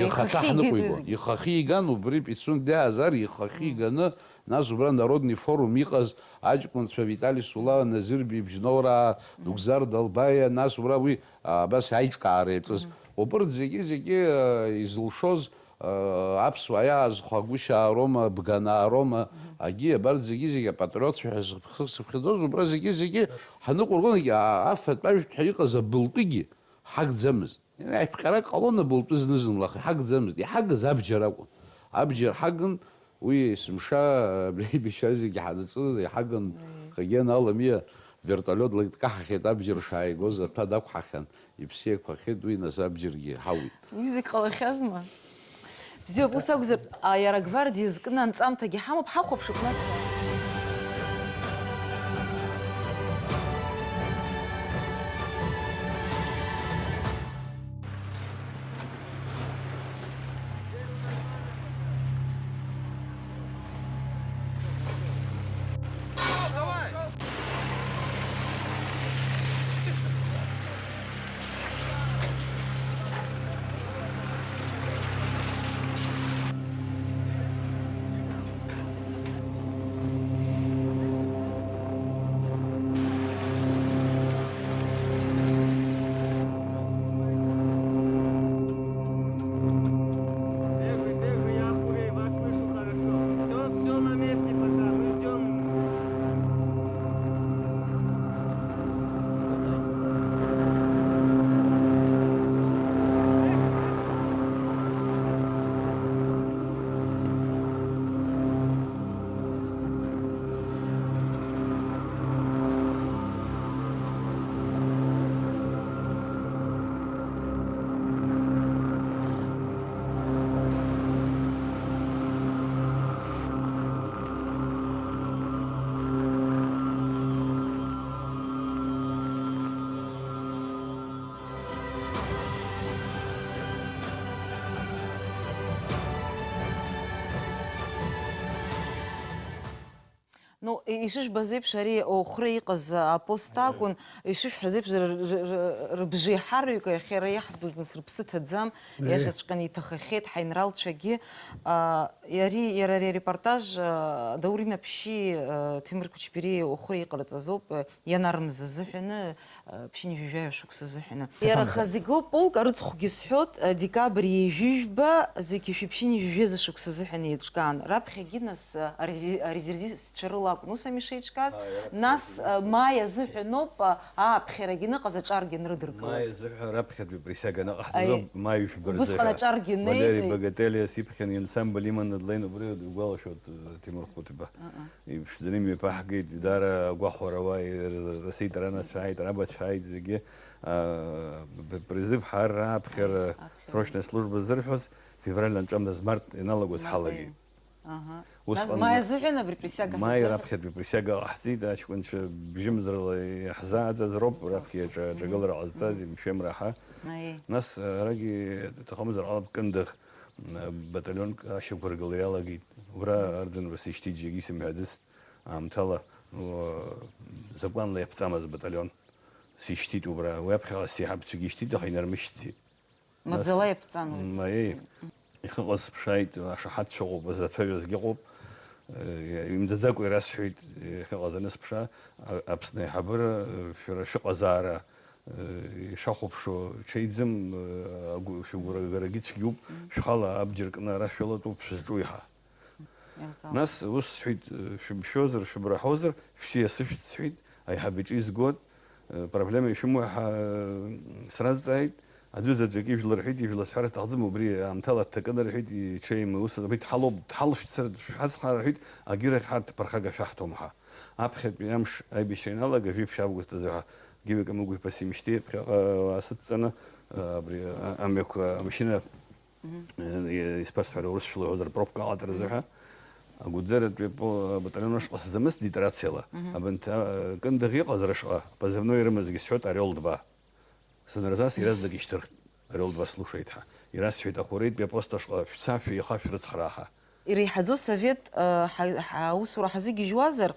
ихаҭа ҳныҟәигон, ихахьы игеит уи ихахьы зегьы. Иган, убри Пицунд диаазар, ихахьы иганы, нас убра Народный форум иҟаз аҷкәынцәа Витали Сулаа, Назыр Бибжьноураа, Нугзар Далбаиа, нас убра уи, а, абас аиҿкаара иаҿыз. Убырҭ зегьы-зегьы, а, изылшоз, Аԥсуаа иаазхәагәышьаароума, бганаароума, агьи абарҭ зегьы-зегьы апатриотцәа ҳәа сыԥхьаӡоз, убра зегьы-зегьы ҳаныҟәыргонгьы, а-, афатә-ажәтә ҳәа иҟаз абылтәыгьы ҳагӡамызт. Аиԥҟьарак ҟалон абылтәы зны-зынла, аха иҳагӡамызт. Иҳагыз абџьар акәын. Абџьар ҳагын, уи есымша, абри аибашьра зегьы ҳанаҿыз, иҳагын, хагьы аналамиа, вертолиотла дкаҳахьеит, абџьар шааигоз аҭәа дақәҳахьан. Иԥсы еиқәхахьеит уи, нас абџьаргьы ҳауит. Уи зегь ҟалахьазма? Бзиоуп, ус акәзар, а, иара агвардиа зкны анҵамҭагьы ҳамоуп, ҳахәаԥшып нас. Ну, и-, ишыжәбаз еиԥш, ари Охра иҟаз апост акәын, ишышәҳәаз еиԥш, р-, р-, р-, рыбжеиҳараҩык иахьа иара иаҳбоз нас рыԥсы ҭаӡам, Еи. Иашаҵәҟьаны иҭахахьеит ҳаинралцәагьы. А, иари-, иара ари арепортаж, а, Даур Инаԥшьи, а, Ҭемыр Кәычбериеи Охра иҟарҵаз ауп, а, ианарымз азыҳәаны, а, ԥшьынҩажәи жәаҩа шықәса азыҳәаны. Иара Ҭаҭан. Хазиго полк арыцхәгьы сҳәот, а, декабрь ҩажәи жәба, зегьы шәи ԥшьынҩажәи жәаза шықәса азыҳәаны еиҿкаан. Раԥхьагьы нас, а, аре-, арезервистцәа рыла акәын ус ами шеиҿкааз. Ааи, раԥхьа Нас, арезервистцәа. А, маи азыҳәа ноуп, а, ааԥхьарагьы ныҟаз аҿаргьы нрыдыркылаз. Маи азыҳәа раԥхьатәи присиага анаҟаҳҵаз Аи. Ауп, маи жәба Убысҟан рзыҳәа. Аҿаргьы Валери неит. Богателиа сиԥхьан иансамбль иманы длеин, убри игәалашәоит, э, Ҭемыр Хәыҭба. Аҟа. Иԥшӡаны имҩаԥаҳгеит, даара агәахәара уа ирасит, ранацәа ааит, рабацәа ааит, зегьы, а, б-, призыв ҳарра аԥхьара, Аԥхьара. Срочная служба ззырҳәоз, февраль анҵәамҭаз март ианалагоз Март ҳалагеит. Аиа. Аҳа. Усҟан Нас маи азыҳәан абри присиага Маи ҳазыҳәан? Раԥхьатәи присиага ҟаҳҵеит, аҷкәынцәа бжьымзарала иаҳзааӡаз роуп, раԥхьа аҿа-, аҿагылара ҟазҵаз, имшәымра ҳа. Аиеи. Нас, арагьы, иҭахымзар ҟалап, Кындыӷ, м, баталионк ашьақәыргылара иалагеит. Убра Мгм. арӡынба сишьҭит, зегьы исымҳәаӡацт, аамҭала, уа, закәанла иаԥҵамыз баталион. Сишьҭит убра. Уи аԥхьаҟа сеиҳабцәагьы ишьҭит, аха инармышьҭӡеит. Маӡала Нас, иаԥҵан уи. м, аиеи. Ихыҟаз сыԥшааит, ашаҳаҭцәа ыҟоуп, зацәажәазгьы ыҟоуп. Э, имдаӡакәа ирасҳәеит, иахьыҟаз анысԥша, а-, Аԥсны аиҳабыра, э, шәара шәыҟазаара, э, ишахәаԥшуа ҽеиӡам, э, агәы-, шәыгәра-, гарагьы цәгьоуп, Мм. шәхала абџьар кны ара шәылатәоуп, шәызҿу иаҳа. Еилкаауп. Нас ус сҳәеит, э, шәымшәозар, шәыбраҳозар, шәсиасышәҭ сҳәеит, аиҳаб иҿы изгот, э, проблема ишәымоу ҳәа, э, сразҵааит, аӡәы заҵәык ижәла рҳәеит, ижәла сҳәар сҭахӡам, убри аамҭала дҭакын рҳәеит, иҽеим, ус рҳәеит, ҳалоуп, дҳалшәцар, шәҳацхраа рҳәеит, агьырахь ҳарҭ ԥырхага шәаҳҭом ҳәа. Аԥхьатәи амш аибашьра ианалага, жәиԥшь август азы ҳәа, Гиви Камыгәиԥа симшьҭеи ԥхьаҟа, э, сыдҵаны, э, абри, а-, амҩақәа, амашьына Мгм. Э, исԥасҳәар, урысшәала иҳәозар, пробка аҟаҵаразы Мгм. ҳәа. Агәыӡаратәи по-, батальон ашҟа сзамысдит рациала. Мгм. Абанҭ, а, Кындыӷ иҟаз рышҟа, позывной ирымазгьы сҳәоит, Орел два. Санырзас, иаразнак ишьҭырхт, Орел два слушает ҳәа. Ирасҳәеит, Ахәыреитәи апост ашҟа шәца, шәеиха, шәрыцхраа ҳәа. Иреиҳаӡоу асовет, э, ҳа-, ҳаусура ҳазыгьежьуазар,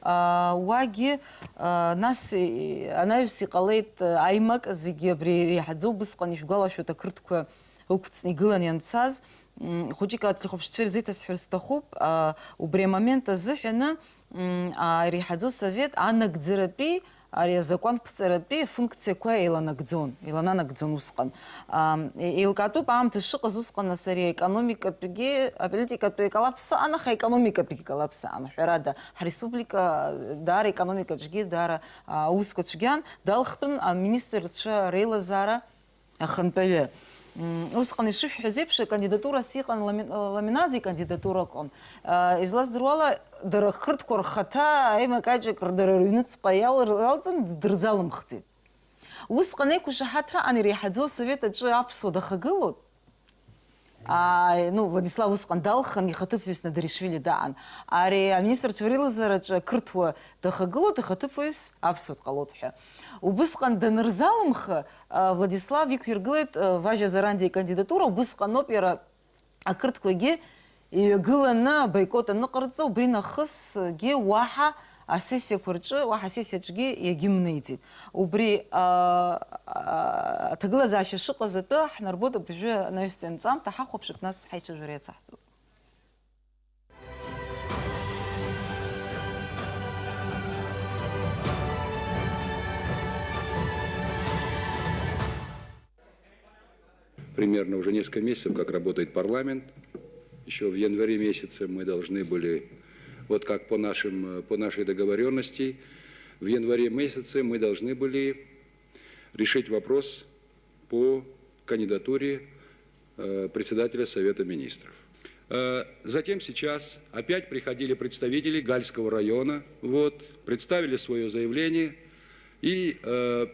э, уагьы, э, нас, э, анаҩс иҟалеит, э, аимак зегьы абри иреиҳаӡоу, убысҟан ишәгәалашәоит, ақырҭқәа ықәҵны игылан ианцаз, м, хәыҷык аҭлихәаԥшцәа ирзеиҭасҳәар сҭахуп, а, убри амомент азыҳәаны, м, а, иреиҳаӡоу совет анагӡаратәи, ари азакәанԥҵаратәи афункциақәа еиланагӡон, еилананагӡон усҟан. Ам, е-, еилкаатәуп аамҭа шыҟаз усҟан, нас ари аекономикатәгьы, аполитикатәи аколлапс аан, аха аекономикатәгьы коллапс аан, ҳәарада, ҳреспублика даара аекономикаҿгьы даара, а, аусқәа цәгьан, далхтәын аминистрцәа реилазаара, Ахантәаҩы. М, усҟан ишышәҳәаз еиԥш, акандидатурас иҟан Лами-, Ламинаӡе икандидатура акәын. А, излаздыруала, дара ақырҭқәа рхаҭа аимак-аиҿак дара рыҩныҵҟа иал-, иалҵын, дырзалымхӡеит. Усҟан еиқәышаҳаҭра аҟан иреиҳаӡоу асовет аҿы аԥсуа дахагылоуп. А, ну, Владислав усҟан далхын, ихаҭыԥуаҩыс Надаришвили даан. Ари аминистрцәа реилазаараҿы ақырҭуа дахагылоит, ихаҭыԥуаҩыс аԥсуа дҟалоит ҳәа. Убысҟан данырзалымха, а, Владислав иқәиргылеит, а, Важьа Зарандиа икандидатура, убысҟаноуп иара ақырҭқәагьы иҩагыланы абоикот аныҟарҵа, убри нахысгьы уаҳа асессиақәа рҿы, уаҳа асессиаҿгьы иагьымнеиӡеит. Убри, а, а, аҭагылазаашьа шыҟаз атәы ҳнарбоит абыржәы анаҩстәи анҵамҭа, ҳахәаԥшып, нас ҳаицәажәара иацаҳҵоит. Примерно уже несколько месяцев, как работает парламент. Еще в январе месяце мы должны были, вот как по нашим, э, по нашей договорённости, в январе месяце мы должны были решить вопрос по кандидатуре, э, председателя Совета Министров. Э, затем сейчас опять приходили представители Гальского района, вот, представили своё заявление и, э,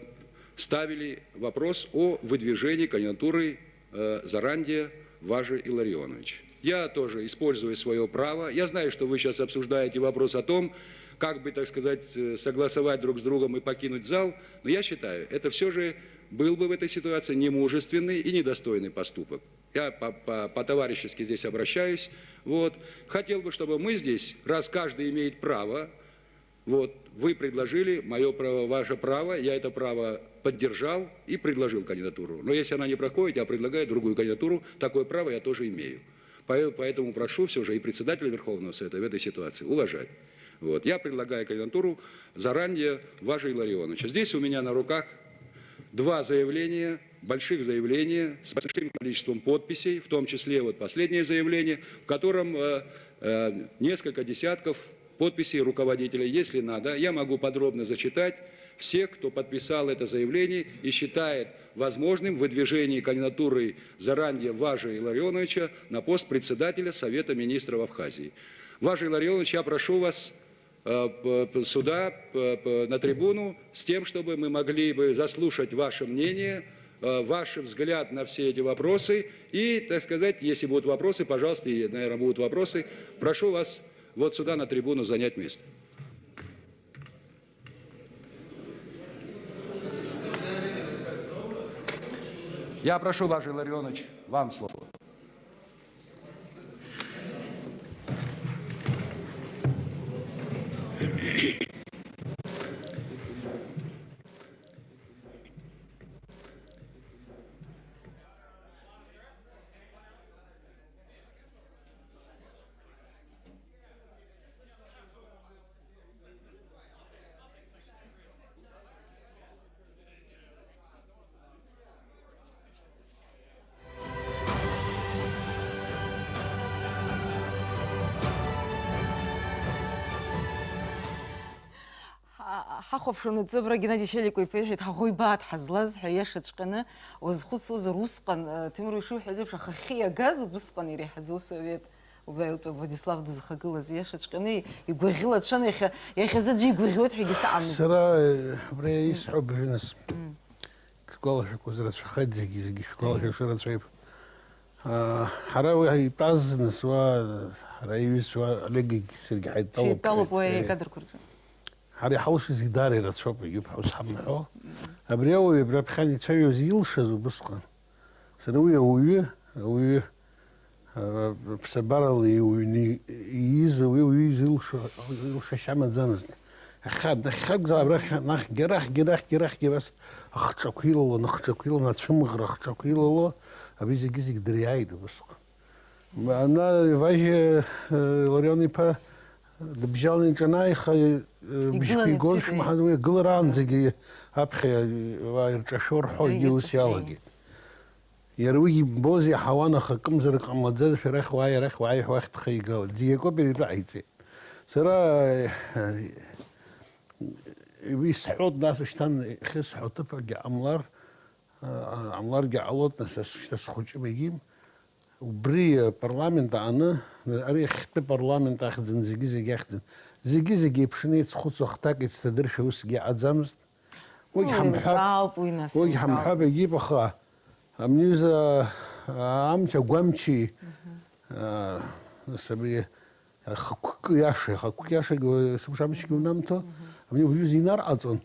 ставили вопрос о выдвижении кандидатуры, э, Зарандия Важи Илларионовича. Я тоже, используя своё право, я знаю, что вы сейчас обсуждаете вопрос о том, как бы, так сказать, э, согласовать друг с другом и покинуть зал, но я считаю, это все же был бы в этой ситуации немужественный и недостойный поступок. Я по- по- по-товарищески здесь обращаюсь. Вот. Хотел бы, чтобы мы здесь, раз каждый имеет право, вот, вы предложили мое право, ваше право, я это право поддержал и предложил кандидатуру. Но если она не проходит, я предлагаю другую кандидатуру, такое право я тоже имею. Поэ- Поэтому прошу все же и председателя Верховного Совета в этой ситуации уважать. Вот. Я предлагаю кандидатуру заранее Важи Илларионовича. Здесь у меня на руках два заявления, больших заявления с большим количеством подписей, в том числе вот последнее заявление, в котором э, э, несколько десятков подписей руководителей. Если надо, я могу подробно зачитать всех, кто подписал это заявление и считает возможным выдвижение кандидатуры заранее Важи Илларионовича на пост председателя Совета министров Абхазии. Важи Илларионович, я прошу вас э, п- п- сюда, п- п- на трибуну, с тем, чтобы мы могли бы заслушать ваше мнение, э, ваш взгляд на все эти вопросы. И, так сказать, если будут вопросы, пожалуйста, и, наверное, будут вопросы, прошу вас вот сюда на трибуну занять место. Я прошу вас, Илларионович, вам слово. Ҳа- ҳахәаԥшуан аҵыбра, Геннади Шьеликәа иԥа иҳәеит, ҳаӷоу ибааит ҳазлаз ҳәа. Иашаҵәҟьаны уазхәыцуазар, усҟан, э, Ҭемыр, ишуҳәаз еиԥш, ахахьы иагаз убысҟан иреиҳаӡоу совет, убри аҩтәи Владислав дызхагылаз, иашаҵәҟьаны игәаӷьылацәан, иахьа, иахьазы аӡәы игәаӷьуеит ҳәагьы сыҟамызт. Сара, э, абри исҳәо быжәныс. Сгәалашәақәоз рацәахеит зегьы, зегьы шәгәалашәа шырацәаҩу. Аа, ҳара уи ҳаитәаз, нас, уа, ҳара иҩызцәа Олеги саргьы ҳаидтәалоуп. Шәеидтәалоуп, уи, Е, акадрқәа рҿы. Ҳара иҳалшаз зегь даара ирацәоуп, егьуп ҳәа ус ҳамҳәо. Абри ауаҩ абра ԥхьан ицәажәоз илшаз убысҟан. Сара уи ауаҩы, ауаҩы, аа, ԥсабарала иуҩны ииз ауаҩы уаҩы изилшо, илшашьа амаӡамызт. Аха дахьхагәзаап, арахь, анахьгьы, арахьгьы, арахьгьы, арахьгьы, абас ахҿақәа илалон, ахҿақәа илалон, ацәымӷра ахҿақәа илало, абри зегьы-зегь дыриааит убысҟан. Ана Важьа, э, Ларион-иԥа дыбжьалан иҿанааиха, э, бжьқәа игон, ицеит, шәмаҳан, уи агылараанӡагьы аԥхьа, э, уаа ирҿашәо рҳәо, егьи ус иалагеит. Иара уигьы иббоз иаҳауан, аха акымзарак ҟамлаӡазшәа, арахь уааи, арахь уааи ҳәа уахь дхеигалеит. Зегь акоуп иара итәы ҟаиҵеит. Сара, э, уи сҳәот, нас, шьҭан ихьысҳәо ҭыԥ акгьы ҟамлар, э, ҟамларгьы ҟалоит, нас, ас шьҭа схәыҷым егьим. Убри апарламент ааны, ари ахьтәы парламент ахьӡын, зегьы-зегь ахьӡын. Зегьы-зегь еиԥшны еицхәыцуа, хҭак еицҭадыршәа усгьы иҟаӡамызт. Уигь Уи ҳамҳәап, уаҩтәалоуп, уи нас, уигь уаҩтәалоуп. Ҳамҳәап, егьип, аха амни-, амч агәамчи, аа, нас абри ахықәкы иаша, ахықәкы иашагьы, сымшамчгьы унамҭо, абни уаҩы зинар ҟаҵон.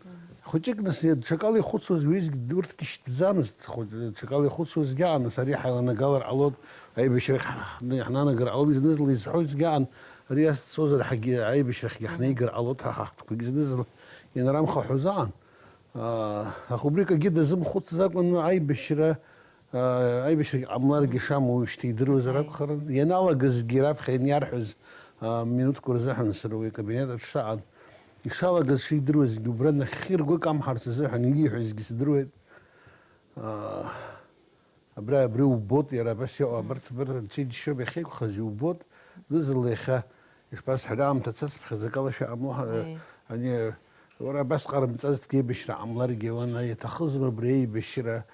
Хәыҷык нас даҽакала ихәыцуаз, уеизгьы урҭгьы шьҭӡамызт, хәыҷ-, даҽакала ихәыцуазгьы аан, нас ари ҳаиланагалар ҟалоит, аибашьрахь ҳ-, ҳнанагар ҟалоит, зны-зынла изҳәозгьы аан, ари ас дцозар ҳагьы аибашьрахьгьы ҳнеигар ҟалоит ҳәа ҳахәҭақәагьы зны-зынла инарамхаҳәоз аан. Аа, аха убри акгьы дазымхәыцӡакәан аибашьра, аа, аибашьрагь ҟамларгьы шамуижьҭеи идыруазар акәхарын. Ианалагазгьы раԥхьа ианиарҳәоз, аа, минуҭқәа рзыҳәан сара уи акабинет аҿы саҟан. Ишалагаз шидыруазгьы убра нахьхьи ргәы камҳарц азыҳәан ииҳәазгьы сыздыруеит. Аа, Абра, абри убоит, иара абас иҟоу, абарҭ, абарҭ анцәа иџьшьоуп иахьеиқәхаз, иубоит, зны-зынла иахьа, ишԥасҳәари, аамҭа цацыԥхьаӡа акала шәаҟамло, ҳа-, Аи. ани, уара абас ҟарымҵазҭгьы аибашьра ҟамларгьы, уан, иаҭахызма абри аибашьра,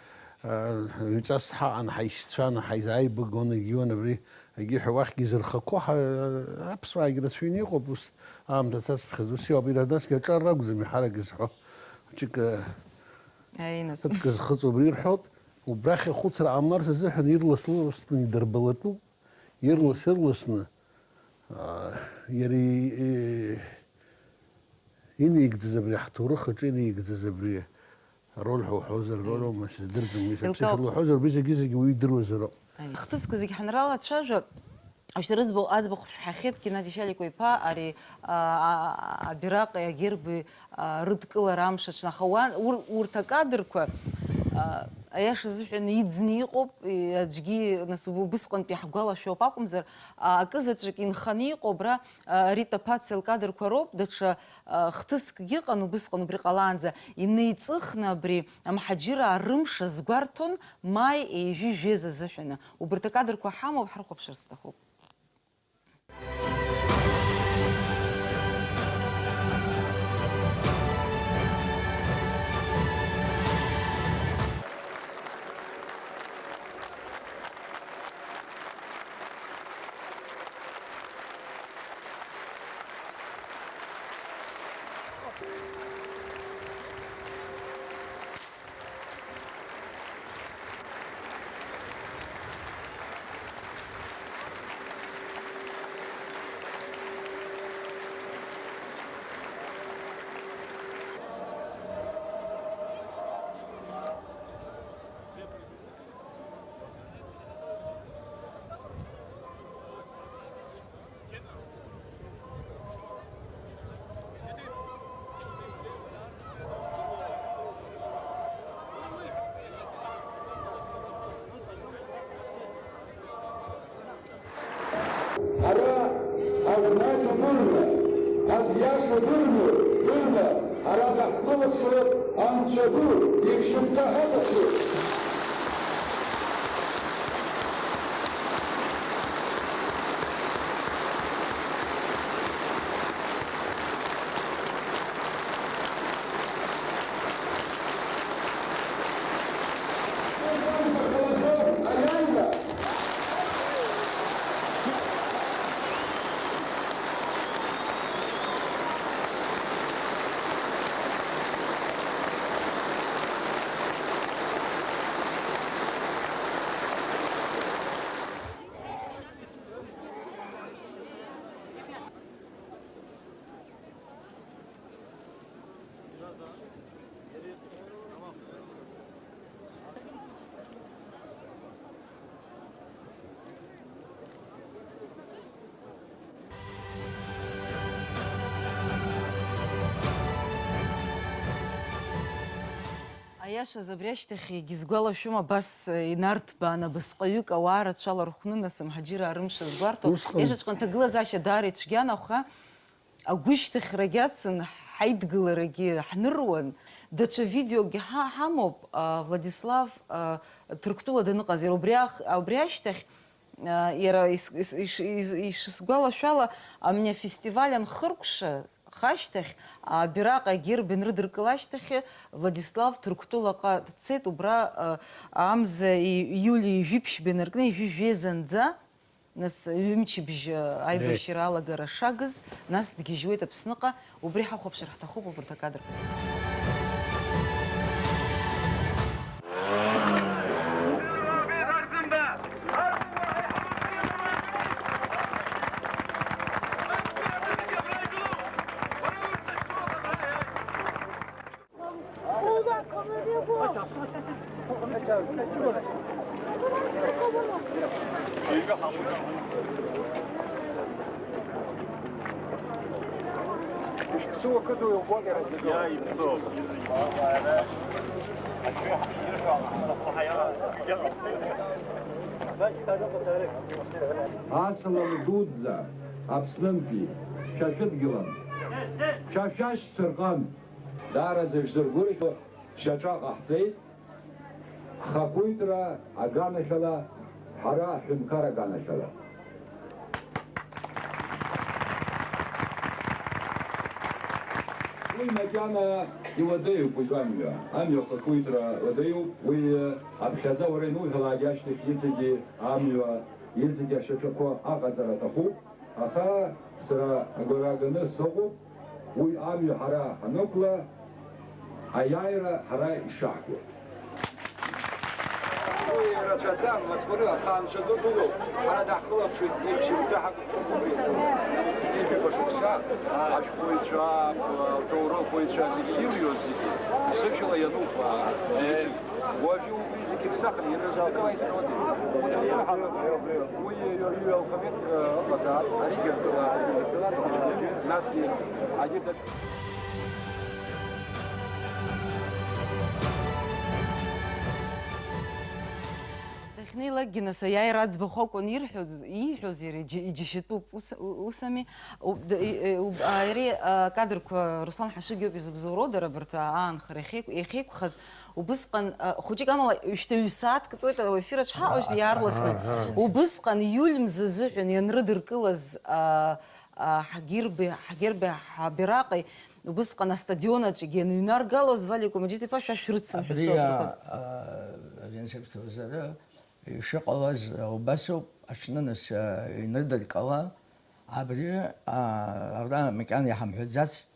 а, ҩҵас ҳаҟан, ҳаишьцәан, ҳаизааигәагон, егьиуан абри, егьи ҳәа уахьгьы изырхақәо, ҳа-, аԥсуаагьы рацәаҩны иҟоуп, ус, аамҭа цацыԥхьаӡа, ус иҟоуп, иара насгьы аҿар ракәӡам, иаҳарак изҳәо, хәыҷык, а, Аи, нас. Ԥыҭк зхыҵуа убри ирҳәоит, убрахь ахәыцра ҟамларц азыҳәан ирлас-ырласны идырбалатәуп, ирлас-ырласны, аа, иара и-, и-, Инаигӡаз абри ҳҭоурых аҿы инаигӡаз абри ароль ҳәа уҳәозар, ароль аума, сыздырӡом, уи Еилкаауп. Сыԥсышәала уҳәозар, убри зегьы-зегьы уаҩы идыруазароуп. Ахҭысқәа зегьы ҳанралацәажәа, Ашьҭа рыӡбахә, аӡбахә шәҳәахьеит, Геннади Шьаликәа иԥа, ари, а, а, абираҟи агерби, а, рыдкылара амш аҽны. Аха уан, ур-, урҭ акадрқәа, а, аиаша азыҳәан иӡны иҟоуп, и-, аӡәгьы, нас, уб-, убысҟантәи ҳгәалашәоуп акәымзар, а, акы заҵәык инханы иҟоу абра, а, Рита Паци лкадрқәа роуп, даҽа, а, хҭыскгьы ыҟан, убысҟан убри ҟалаанӡа, инеиҵыхны абри амҳаџьыраа рымш азгәарҭон маи ҩажәи жәеиза азыҳәаны. Убарҭ акадрқәа ҳамоуп, ҳрыхәаԥшыр сҭахуп. Ҳара ҳазнаҭо дырны, ҳазиашо дырны, дырны, ҳара даҳхылаԥшуеит Анцәа ду, ишьапҟьа ҳаҭахуп. Аиашаз, абри ашьҭахь егьысгәалашәом, абас, э, инарҭбаан абасҟаҩык ауаа рацәала рхәны, нас, амҳаџьыраа рымш азгәарҭо. Усҟан. Иашаҵәҟьа аҭагылазаашьа даара ицәгьан, аха агәышьҭыхрагь ацын, ҳаидгыларагьы ҳныруан. Даҽа видеокгьы ҳа-, ҳамоуп, а, Владислав, а, Ҭырқәтәыла даныҟаз. Иара убри ах-, убри ашьҭахь, а, иара ис-, ис-, иш-, ис-, ишысгәалашәала, амни афестиваль анхыркәша, Хашьҭахь, абираҟ агерб ианрыдыркыла ашьҭахь, Владислав Ҭырқәтәылаҟа дцеит, убра, а, амза и-, ииули ҩажәи ԥшьба инаркны ҩажәи жәеизанӡа, нас ҩымчыбжь, а, аибашьра алагара шагыз, нас дгьежьуеит Аԥсныҟа, убри ҳахәаԥшыр ҳҭахуп убарҭ акадрқәа. Ԥсыуа қыдоу иубоит иара зегьы. Иа, иԥсоуп. Асалам дуӡӡа Аԥснынтәи шәа шәыдгьылан, шәа шәашьцәа рҟынтә. Даараӡа ишәзыргәырӷьо шьаҿа ҟаҳҵеит. Ҳхақәиҭра аганахьала, ҳара аҳәынҭқар аганахьала. Уи макьана иуадаҩуп уажәы амҩа. Амҩа ахақәиҭра уадаҩуп. Уи аԥхьаӡа уара иануҳәалак ашьҭахь иҵегьы амҩа, иҵегьы ашьаҿақәа аҟаҵара аҭахуп. Аха сара агәра ганы сыҟоуп, уи амҩа ҳара ҳанықәла, аиааира ҳара ишаҳго. Рацәаӡам, мацкәаны, аха анцәа ду дууп. Ҳара даҳхылаԥшит, еиԥшымза ҳақәыԥшуп убри. Ҩажәаба шықәса ашәҟәыҩҩцәа, аҭоурыхҩҩцәа зегьы ирҩуаз зегьы, сышәала иануп, аа, зегьы. Уажәы убри зегьы ԥсахны, ирызнакыла исродеит. Уи, уи, уи алфавит, э, ыҟазаап, аригьы ртәыла, аригьы ртәыла, насгьы, агьырҭ Дахьнеилакгьы, нас, аиааира аӡбахә акәын ирҳәоз, ииҳәоз иара иџь-, иџьашьатәуп, ус, у-, усами? У-, д-, и-, е, у-, а, иара, а, акадрқәа Руслан Ҳашыгиоуп изыбзоуроу, дара абарҭ, а, аанхара иахьеиқә-, иахьеиқәхаз. Убысҟан, а, хәыҷык амала, шьҭа ҩ-сааҭк ҵуеит, ауаҩ ефир аҿ ҳаҟоушәа иаарласны. Аҳа, аҳа. Убысҟан июль мза азыҳәан ианрыдыркылаз, а, а, Ҳагьырбеи, Ҳагьырбеи Ҳабираҟи, Убысҟан астадион аҿгьы ианыҩнаргалоз, Валико Маџьыд-иԥа, шәа шәрыцын ҳәа абри, соуп, а, рҳәоз. А, Венсеқь Ҭоузары ишыҟалаз убасоуп, аҽны нас, а, иҩнырдыркылан, абри, а, ара макьана иҳамҳәаӡацт,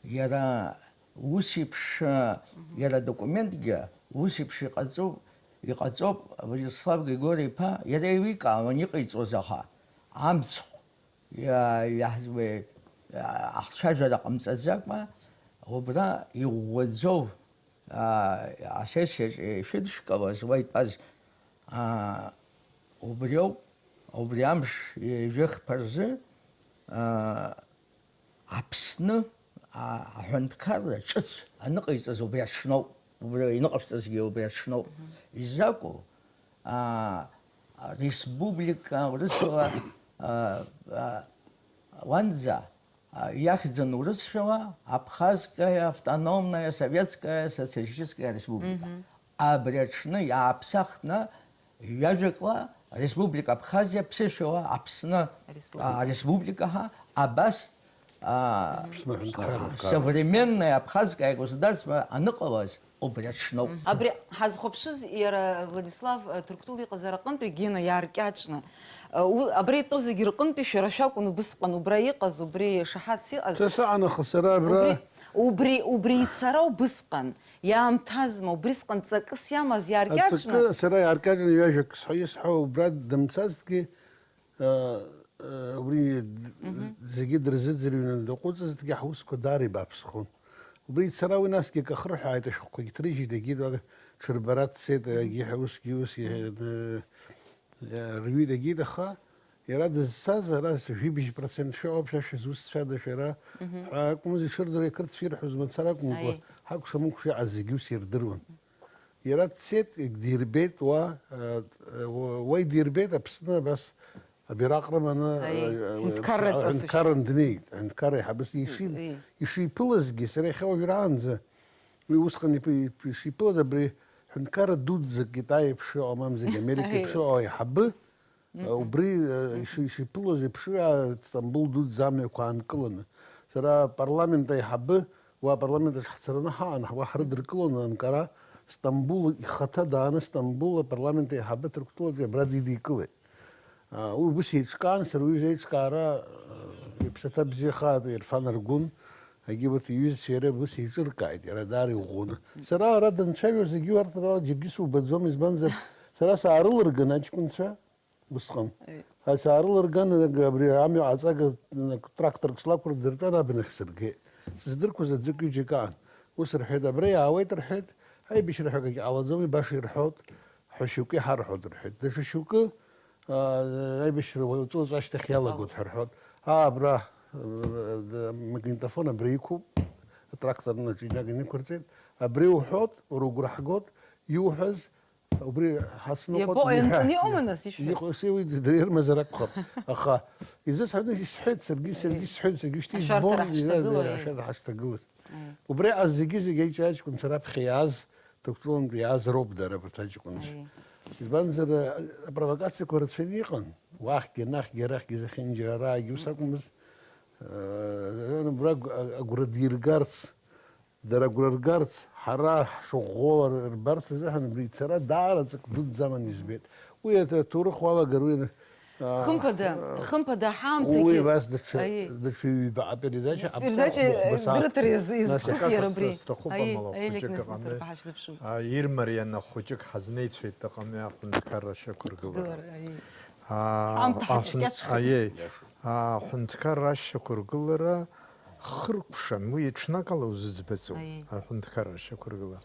иара ус еиԥш, а, Мгм. Иара адокументгьы ус еиԥш иҟаҵоуп, иҟаҵоуп, Владислав Григори-иԥа, иара еиликаауан иҟаиҵоз, аха амцхә иа-, иаҳзуеи, а, ахцәажәара ҟамҵаӡакәа, убра иӷәӷәаӡоу, а, асессиаҿ ишәыдшәкылаз, уа итәаз, а, убриоуп, убри амш ҩажәи хԥа рзы, а, Аԥсны, а, аҳәынҭқарра ҿыц аныҟаиҵаз убри аҽноуп, убри иныҟаԥҵазгьы убри аҽноуп. Мгм. Изакәу, а, республика, урысла, а, а, уанӡа, а, иахьӡын урысшәала Абхазская автономная советская социалистическая республика. Мгм. Абри аҽны иааԥсахны ҩажәакла Республика Абхазиа ԥсышәала Аԥсны, Республика. А, республика ҳәа абас, а, Аԥсны аҳәынҭқарра. Современная абхазское государство аныҟалаз убри аҽноуп. Абри ҳазхәаԥшыз иара Владислав, э, Ҭырқәтәыла иҟазар аҟынтәи Гена иааркьаҿны, э, у-, абра итәоу зегьы рҟынтәи шәара шәакәын убысҟан, убра иҟаз, убри шаҳаҭс иҟаз. Са саан, аха сара абра Убри, убри, убри ицара убысҟан. Иаамҭазма, убрисҟан ҵакыс иамаз иааркьаҿны? Аҵакы сара иааркьаҿны ҩажәак сҳәо, исҳәо, убра дымцазҭгьы, а, а, убри д-, Мгм. зегьы дырзыӡырҩны дыҟәыҵызҭгьы ҳусқәа даара ибааԥсхон. Убри ицара уи насгьы акы ахырҳәааит, ашәҟәқәагьы ҭрыжьит, егьи ага ҽырбара дцеит, Мгм. егьи ҳәа усгьы ус, Мгм. иҳәа-, д-, Рҩыдагьы иҭаха, иара дызцаз, ара жәибжь процент шәоуп, шәа шәызусҭцәада шәара, Мгм. ҳәа акәмыз ишырдыруа, иқырҭцәа ирҳәоз мацара акәымкәа, Аиеи. Ҳакәша-мыкәша иҟаз зегьы ус ирдыруан. Иара дцеит, дирбеит уа, а, уа, уа идирбеит Аԥсны абас абираҟ рыманы, Аиеи. а, а, Ҳәынҭқарра а, ҵасышә. Ҳәынҭқарран днеит, аҳәынҭқарра аиҳабыс иши-, Аиеи. Ишиԥылазгьы, сара иахьа уажәраанӡа Уи усҟан ип-, ип-, ишиԥылаз абри ҳәынҭқарра дуӡӡак, Китаи еиԥш ыҟоу, мамзаргьы Америка еиԥш Аиеи. Ыҟоу аиҳабы, Мгм. Убри, э, Мгм. иши-, ишиԥылоз еиԥш, а, Стамбул дуӡӡа амҩақәа аанкыланы. Сара апарламент аиҳабы, уа апарламент аҿы ҳцараны ҳаан, уа ҳрыдыркылон Анкара, Стамбул ихаҭа дааны, Стамбул апарламент аиҳабы Ҭырқәтәылатәи абра дидикылеит. А, уи ус еиҿкаан, сара уи еиҿкаара, а, иԥсаҭа бзиахааит, Ерфан Аргәын, егьи урҭ иҩызцәеи иареи ус еиҿыркааит, иара даара иӷәӷәаны. Сара ара данцәажәо зегьы уарҭ рыла џьаргьы субаӡом, избанзар, сара саарылырган аҷкәынцәа усҟан. Аҩ. А, саарылырган, абри амҩа аҵага тракторк слақәырдыртәан, абнахь сыргеит. Сыздырқәоз аӡәык-ҩыџьак аан. Ус рҳәеит, абра иаауеит рҳәеит, аибашьра ҳәа акгьы ҟалаӡом, баша ирҳәоит. Ҳәа шьоукы иҳарҳәоит, рҳәеит. Даҽа шьоукы, аа, аибашьра уаҵәы-уаҵәы ашьҭахь иалагоит ҳәа рҳәоит. Аа, абра, э, магнитофон абра иқәуп, атрактор аҿы инаг инықәырҵеит. Абри уҳәоит, уара угәра ҳгоит, иуҳәаз, убри ҳацныҟәоит, Иабо-, ианҵаны иҟоума, нас, ишәҳәаз? Иҟоу, уи дреирмазар акәхап. Аха, изысҳәаны исҳәеит, саргьы, саргьы Аиеи. Сҳәеит, саргьы шьҭа Ашәарҭара избон, ҳашҭагылоу, иа-, аиеи. Ашәарҭара ҳашҭагылаз. Аиеи. Убри аҟара зегьы-зегьы аиҿы аҷкәынцәа раԥхьа иааз, Ҭырқәтәылантәи иааз роуп дара абарҭ аҷкәынцәа. Аиеи. Избанзар, а, апровокациақәа рацәаны иҟан. Уахьгьы, анахьгьы, арахьгьы, зехьынџьара, араагьы ус акәмызт. Э, убра агә-, а-, агәра диргарц, дара агәра ргарц, ҳара ҳшыӷәӷәоу р-, рбарц азыҳәан абри ицара даара ҵак дуӡӡа аман избеит. Уи аҭ-, аҭоурых уалагар, уи н-, Хымԥада, хымԥада ҳаамҭагьы. Уи абас даҽа, Аиеи. даҽа ҩба апередача Передача, аԥҵара хәба сааҭ. Дырраҭара иаз-, Нас иазкуп иара акаҵас убри. сҭахуп Аиеи, амала, аиеи, хәыҷык Лекнес аҟами. Дырраҭара ҳашәзыԥшын. А, ирмарианы хәыҷык ҳазнеицәеит, аҟами аҳәынҭқарра ашьақәыргылара. Гылара, аиеи. А, Ҳамҭ аҳәын-, ҳаҿкьаҿхеит. аиеи. А, аҳәынҭқарра ашьақәыргылара хыркәшан, уи ҽнакала узыӡбаӡом, Аиеи. аҳәынҭқарра ашьақәыргылара.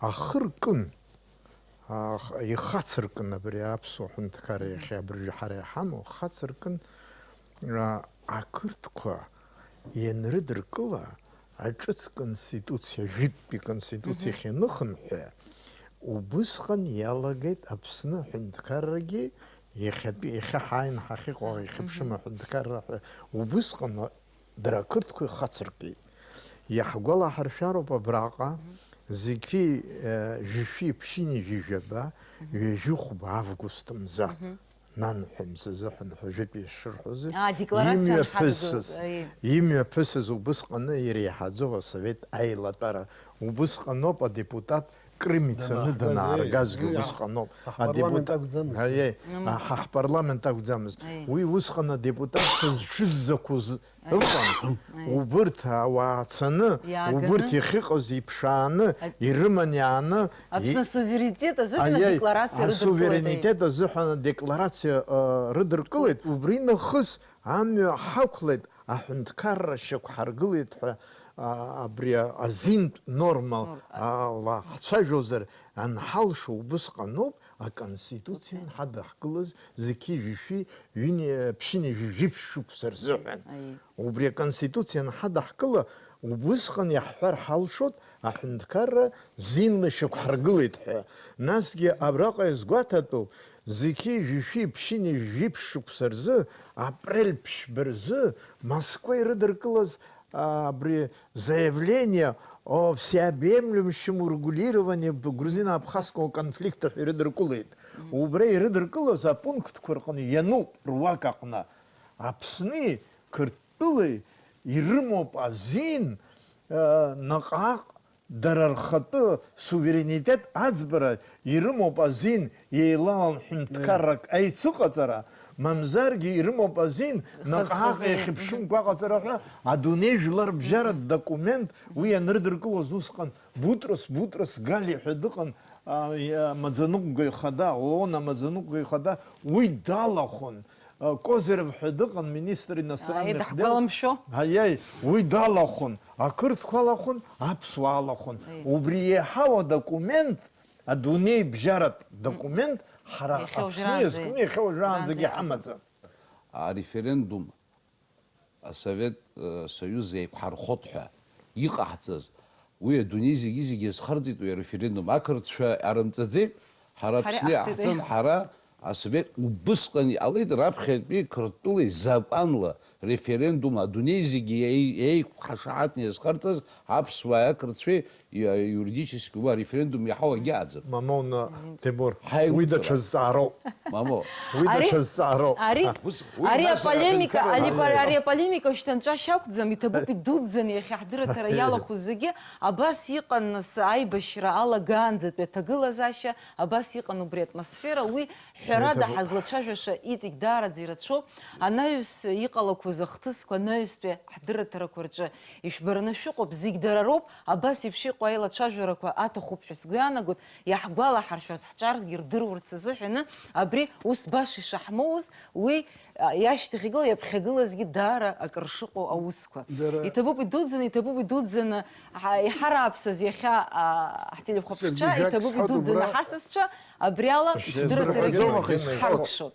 Ахы ркын. Ах-, ихацыркын абри аԥсуа ҳәынҭқарра иахьа абыржәы ҳара иҳамоу, хацыркын, а, ақырҭқәа ианрыдыркыла, аҿыц конституциа, жәытәтәи конституциа Мгм. иахьаныхынҳәы, убысҟан иалагеит Аԥсны аҳәынҭқаррагьы, иахьатәи, иахьа ҳааины ҳахьыҟоу, Мгм. иахьыԥшым аҳәынҭқарра ҳәа, убысҟан дара ақырҭқәа ихацыркит. Иаҳгәалаҳаршәароуп абраҟа, Мгм. зқьи, э, жәшәи ԥшьыни жәижәаба, Мгм. ҩажәи хәба август мза, Мгм. нанҳәа мза азыҳәан ҳәа жәытәи ишырҳәозы, Аа, декларациа имҩаԥысыз, анҳадгылоз, аиеи. имҩаԥысыз убысҟаны иреиҳаӡоу асовет аилатәара, убысҟаноуп адепутат Крым ицаны Данааргаз, данааргазгьы аиеи. убысҟаноуп. Ҳа ҳпарламент Адепут-, акәӡамызт. аиеи, Мм. ҳа ҳпарламент акәӡамызт. Аиеи. Уи усҟан адепутатцәа зҽыззақәыз Аиеи. ыҟан. Аиеи. Убырҭ ауаа цаны, Иааганы. убырҭ иахьыҟаз иԥшааны, Аи-, ирыман иааны, Аԥсны и-, асуверенитет азыҳәан аиеи, адекларациа рыдыркылеит, аиеи. асуверенитет азыҳәан адекларациа, ы, рыдыркылеит. Убри нахыс амҩа ҳақәлеит, аҳәынҭқарра шьақәҳаргылеит ҳәа, а, абри азинтә норма Нор-, а- ала ҳцәажәозар анҳалшо убысҟаноуп, Аконституциа анҳадаҳкылаз зқьи жәшәи ҩыни, ԥшьыни жәижәи ԥшь шықәса рзыҳәан. Аиеи. Убри аконституциа анҳадаҳкыла, убысҟан иаҳҳәар ҳалшоит, аҳәынҭқарра зинла шьақәҳаргылеит ҳәа. Насгьы абраҟа иазгәаҭатәуп, зқьи жәшәи ԥшьыни жәижәи ԥшь шықәса рзы, апрель ԥшьба рзы, Москва ирыдыркылаз, а, абри заявление о всеобъемлющем урегулировании б-, грузино-абхазского конфликта ҳәа ирыдыркылеит. Мм. Убра ирыдыркылаз апунктқәа рҟны иануп, руак аҟны. Аԥсни Қырҭтәылеи ирымоуп азин, а, наҟ-ааҟ дара рхатәы суверенитет аӡбара ирымоуп азин еилалан ҳәынҭқаррак аицыҟаҵара, мамзаргьы ирымоуп азин наҟ-ааҟ Хаз-хазы. иахьыԥшымкәа аҟаҵара ҳәа адунеи жәларбжьаратә документ уи ианрыдыркылоз усҟан Бутрос, Бутрос Гали ҳәа дыҟан, а, и-, амаӡаныҟәгаҩ хада, ООН амаӡаныҟәгаҩ хада, уи далахәын. Козырев ҳәа дыҟан, министр иностранных Ааи, дел. Даҳгәаламшәо? Аиеи, уи далахәын, ақырҭқәа алахәын, аԥсуаа алахәын. Аиеи. Убри еиҳау адокумент, адунеи бжьаратә документ, ҳара Иахьа Аԥсны уажәраанӡа. иазкны иахьа уажәраанӡагьы Раанӡа иҟаӡам. ҳамаӡам. Ареферендум Асовет, э, Союз еиқәҳархоит ҳәа иҟаҳҵаз, уи адунеи зегьы-зегьы иазхарҵеит уи ареферендум. Ақырҭцәа арымҵаӡеит, ҳара Ҳара Аԥсны иҟаҳҵеит, иаҳцан, аиеи. ҳара асовет убысҟан иҟалеит, раԥхьатәи Қырҭтәылеи закәанла референдум адунеи зегьы еи-, еиқәҳашаҳаҭны иазхарҵаз аԥсуааи ақырҭцәеи Иа-, юридически уа референдум иаҳау агьааӡам. Мамоу, Ҭемур, Ҳаигәыҵара. уи даҽа зҵаароуп. Мамоу. Уи Ари, даҽа зҵаароуп. ари, Ус, уи ари нас аполемика, аҳәынҭқарра али-, ари аполемика шьҭа нҵәашьа ақәӡам, иҭабуп идуӡӡаны иахьа ҳдырраҭара иалахәу зегьы, абас иҟан нас аибашьра алагаанӡатәи аҭагылазаашьа, абас иҟан убри атмосфера, уи ҳәарада Иҭабуп. ҳазлацәажәаша иҵегь даараӡа ирацәоуп, анаҩс иҟалақәоу зыхҭысқәа анаҩстәи ҳдырраҭарақәа рҿы ишәбараны шәыҟоуп, зегь дара роуп, Абас еиԥш иҟоу аилацәажәарақәа аҭахуп ҳәа сгәы иаанагоит, иаҳгәалаҳаршәарц, ҳҿаргьы рдыруарц азыҳәаны, абри ус баша ишаҳмоуз, уи, а, иашьҭахь игыла, иаԥхьагылазгьы даара акыр шыҟоу аусқәа. Дара Иҭабуп идуӡӡаны, иҭабуп идуӡӡаны ҳа-, иҳарааԥсаз иахьа, а, ҳтелехәаԥшцәа, Сергеи Жак иҭабуп сҳәоит идуӡӡаны убра. ҳасасцәа, абри ала Шьҭа ҳдырраҭарагьы здырхуаӡом, аха исҳәоит. ҳаркәшоит.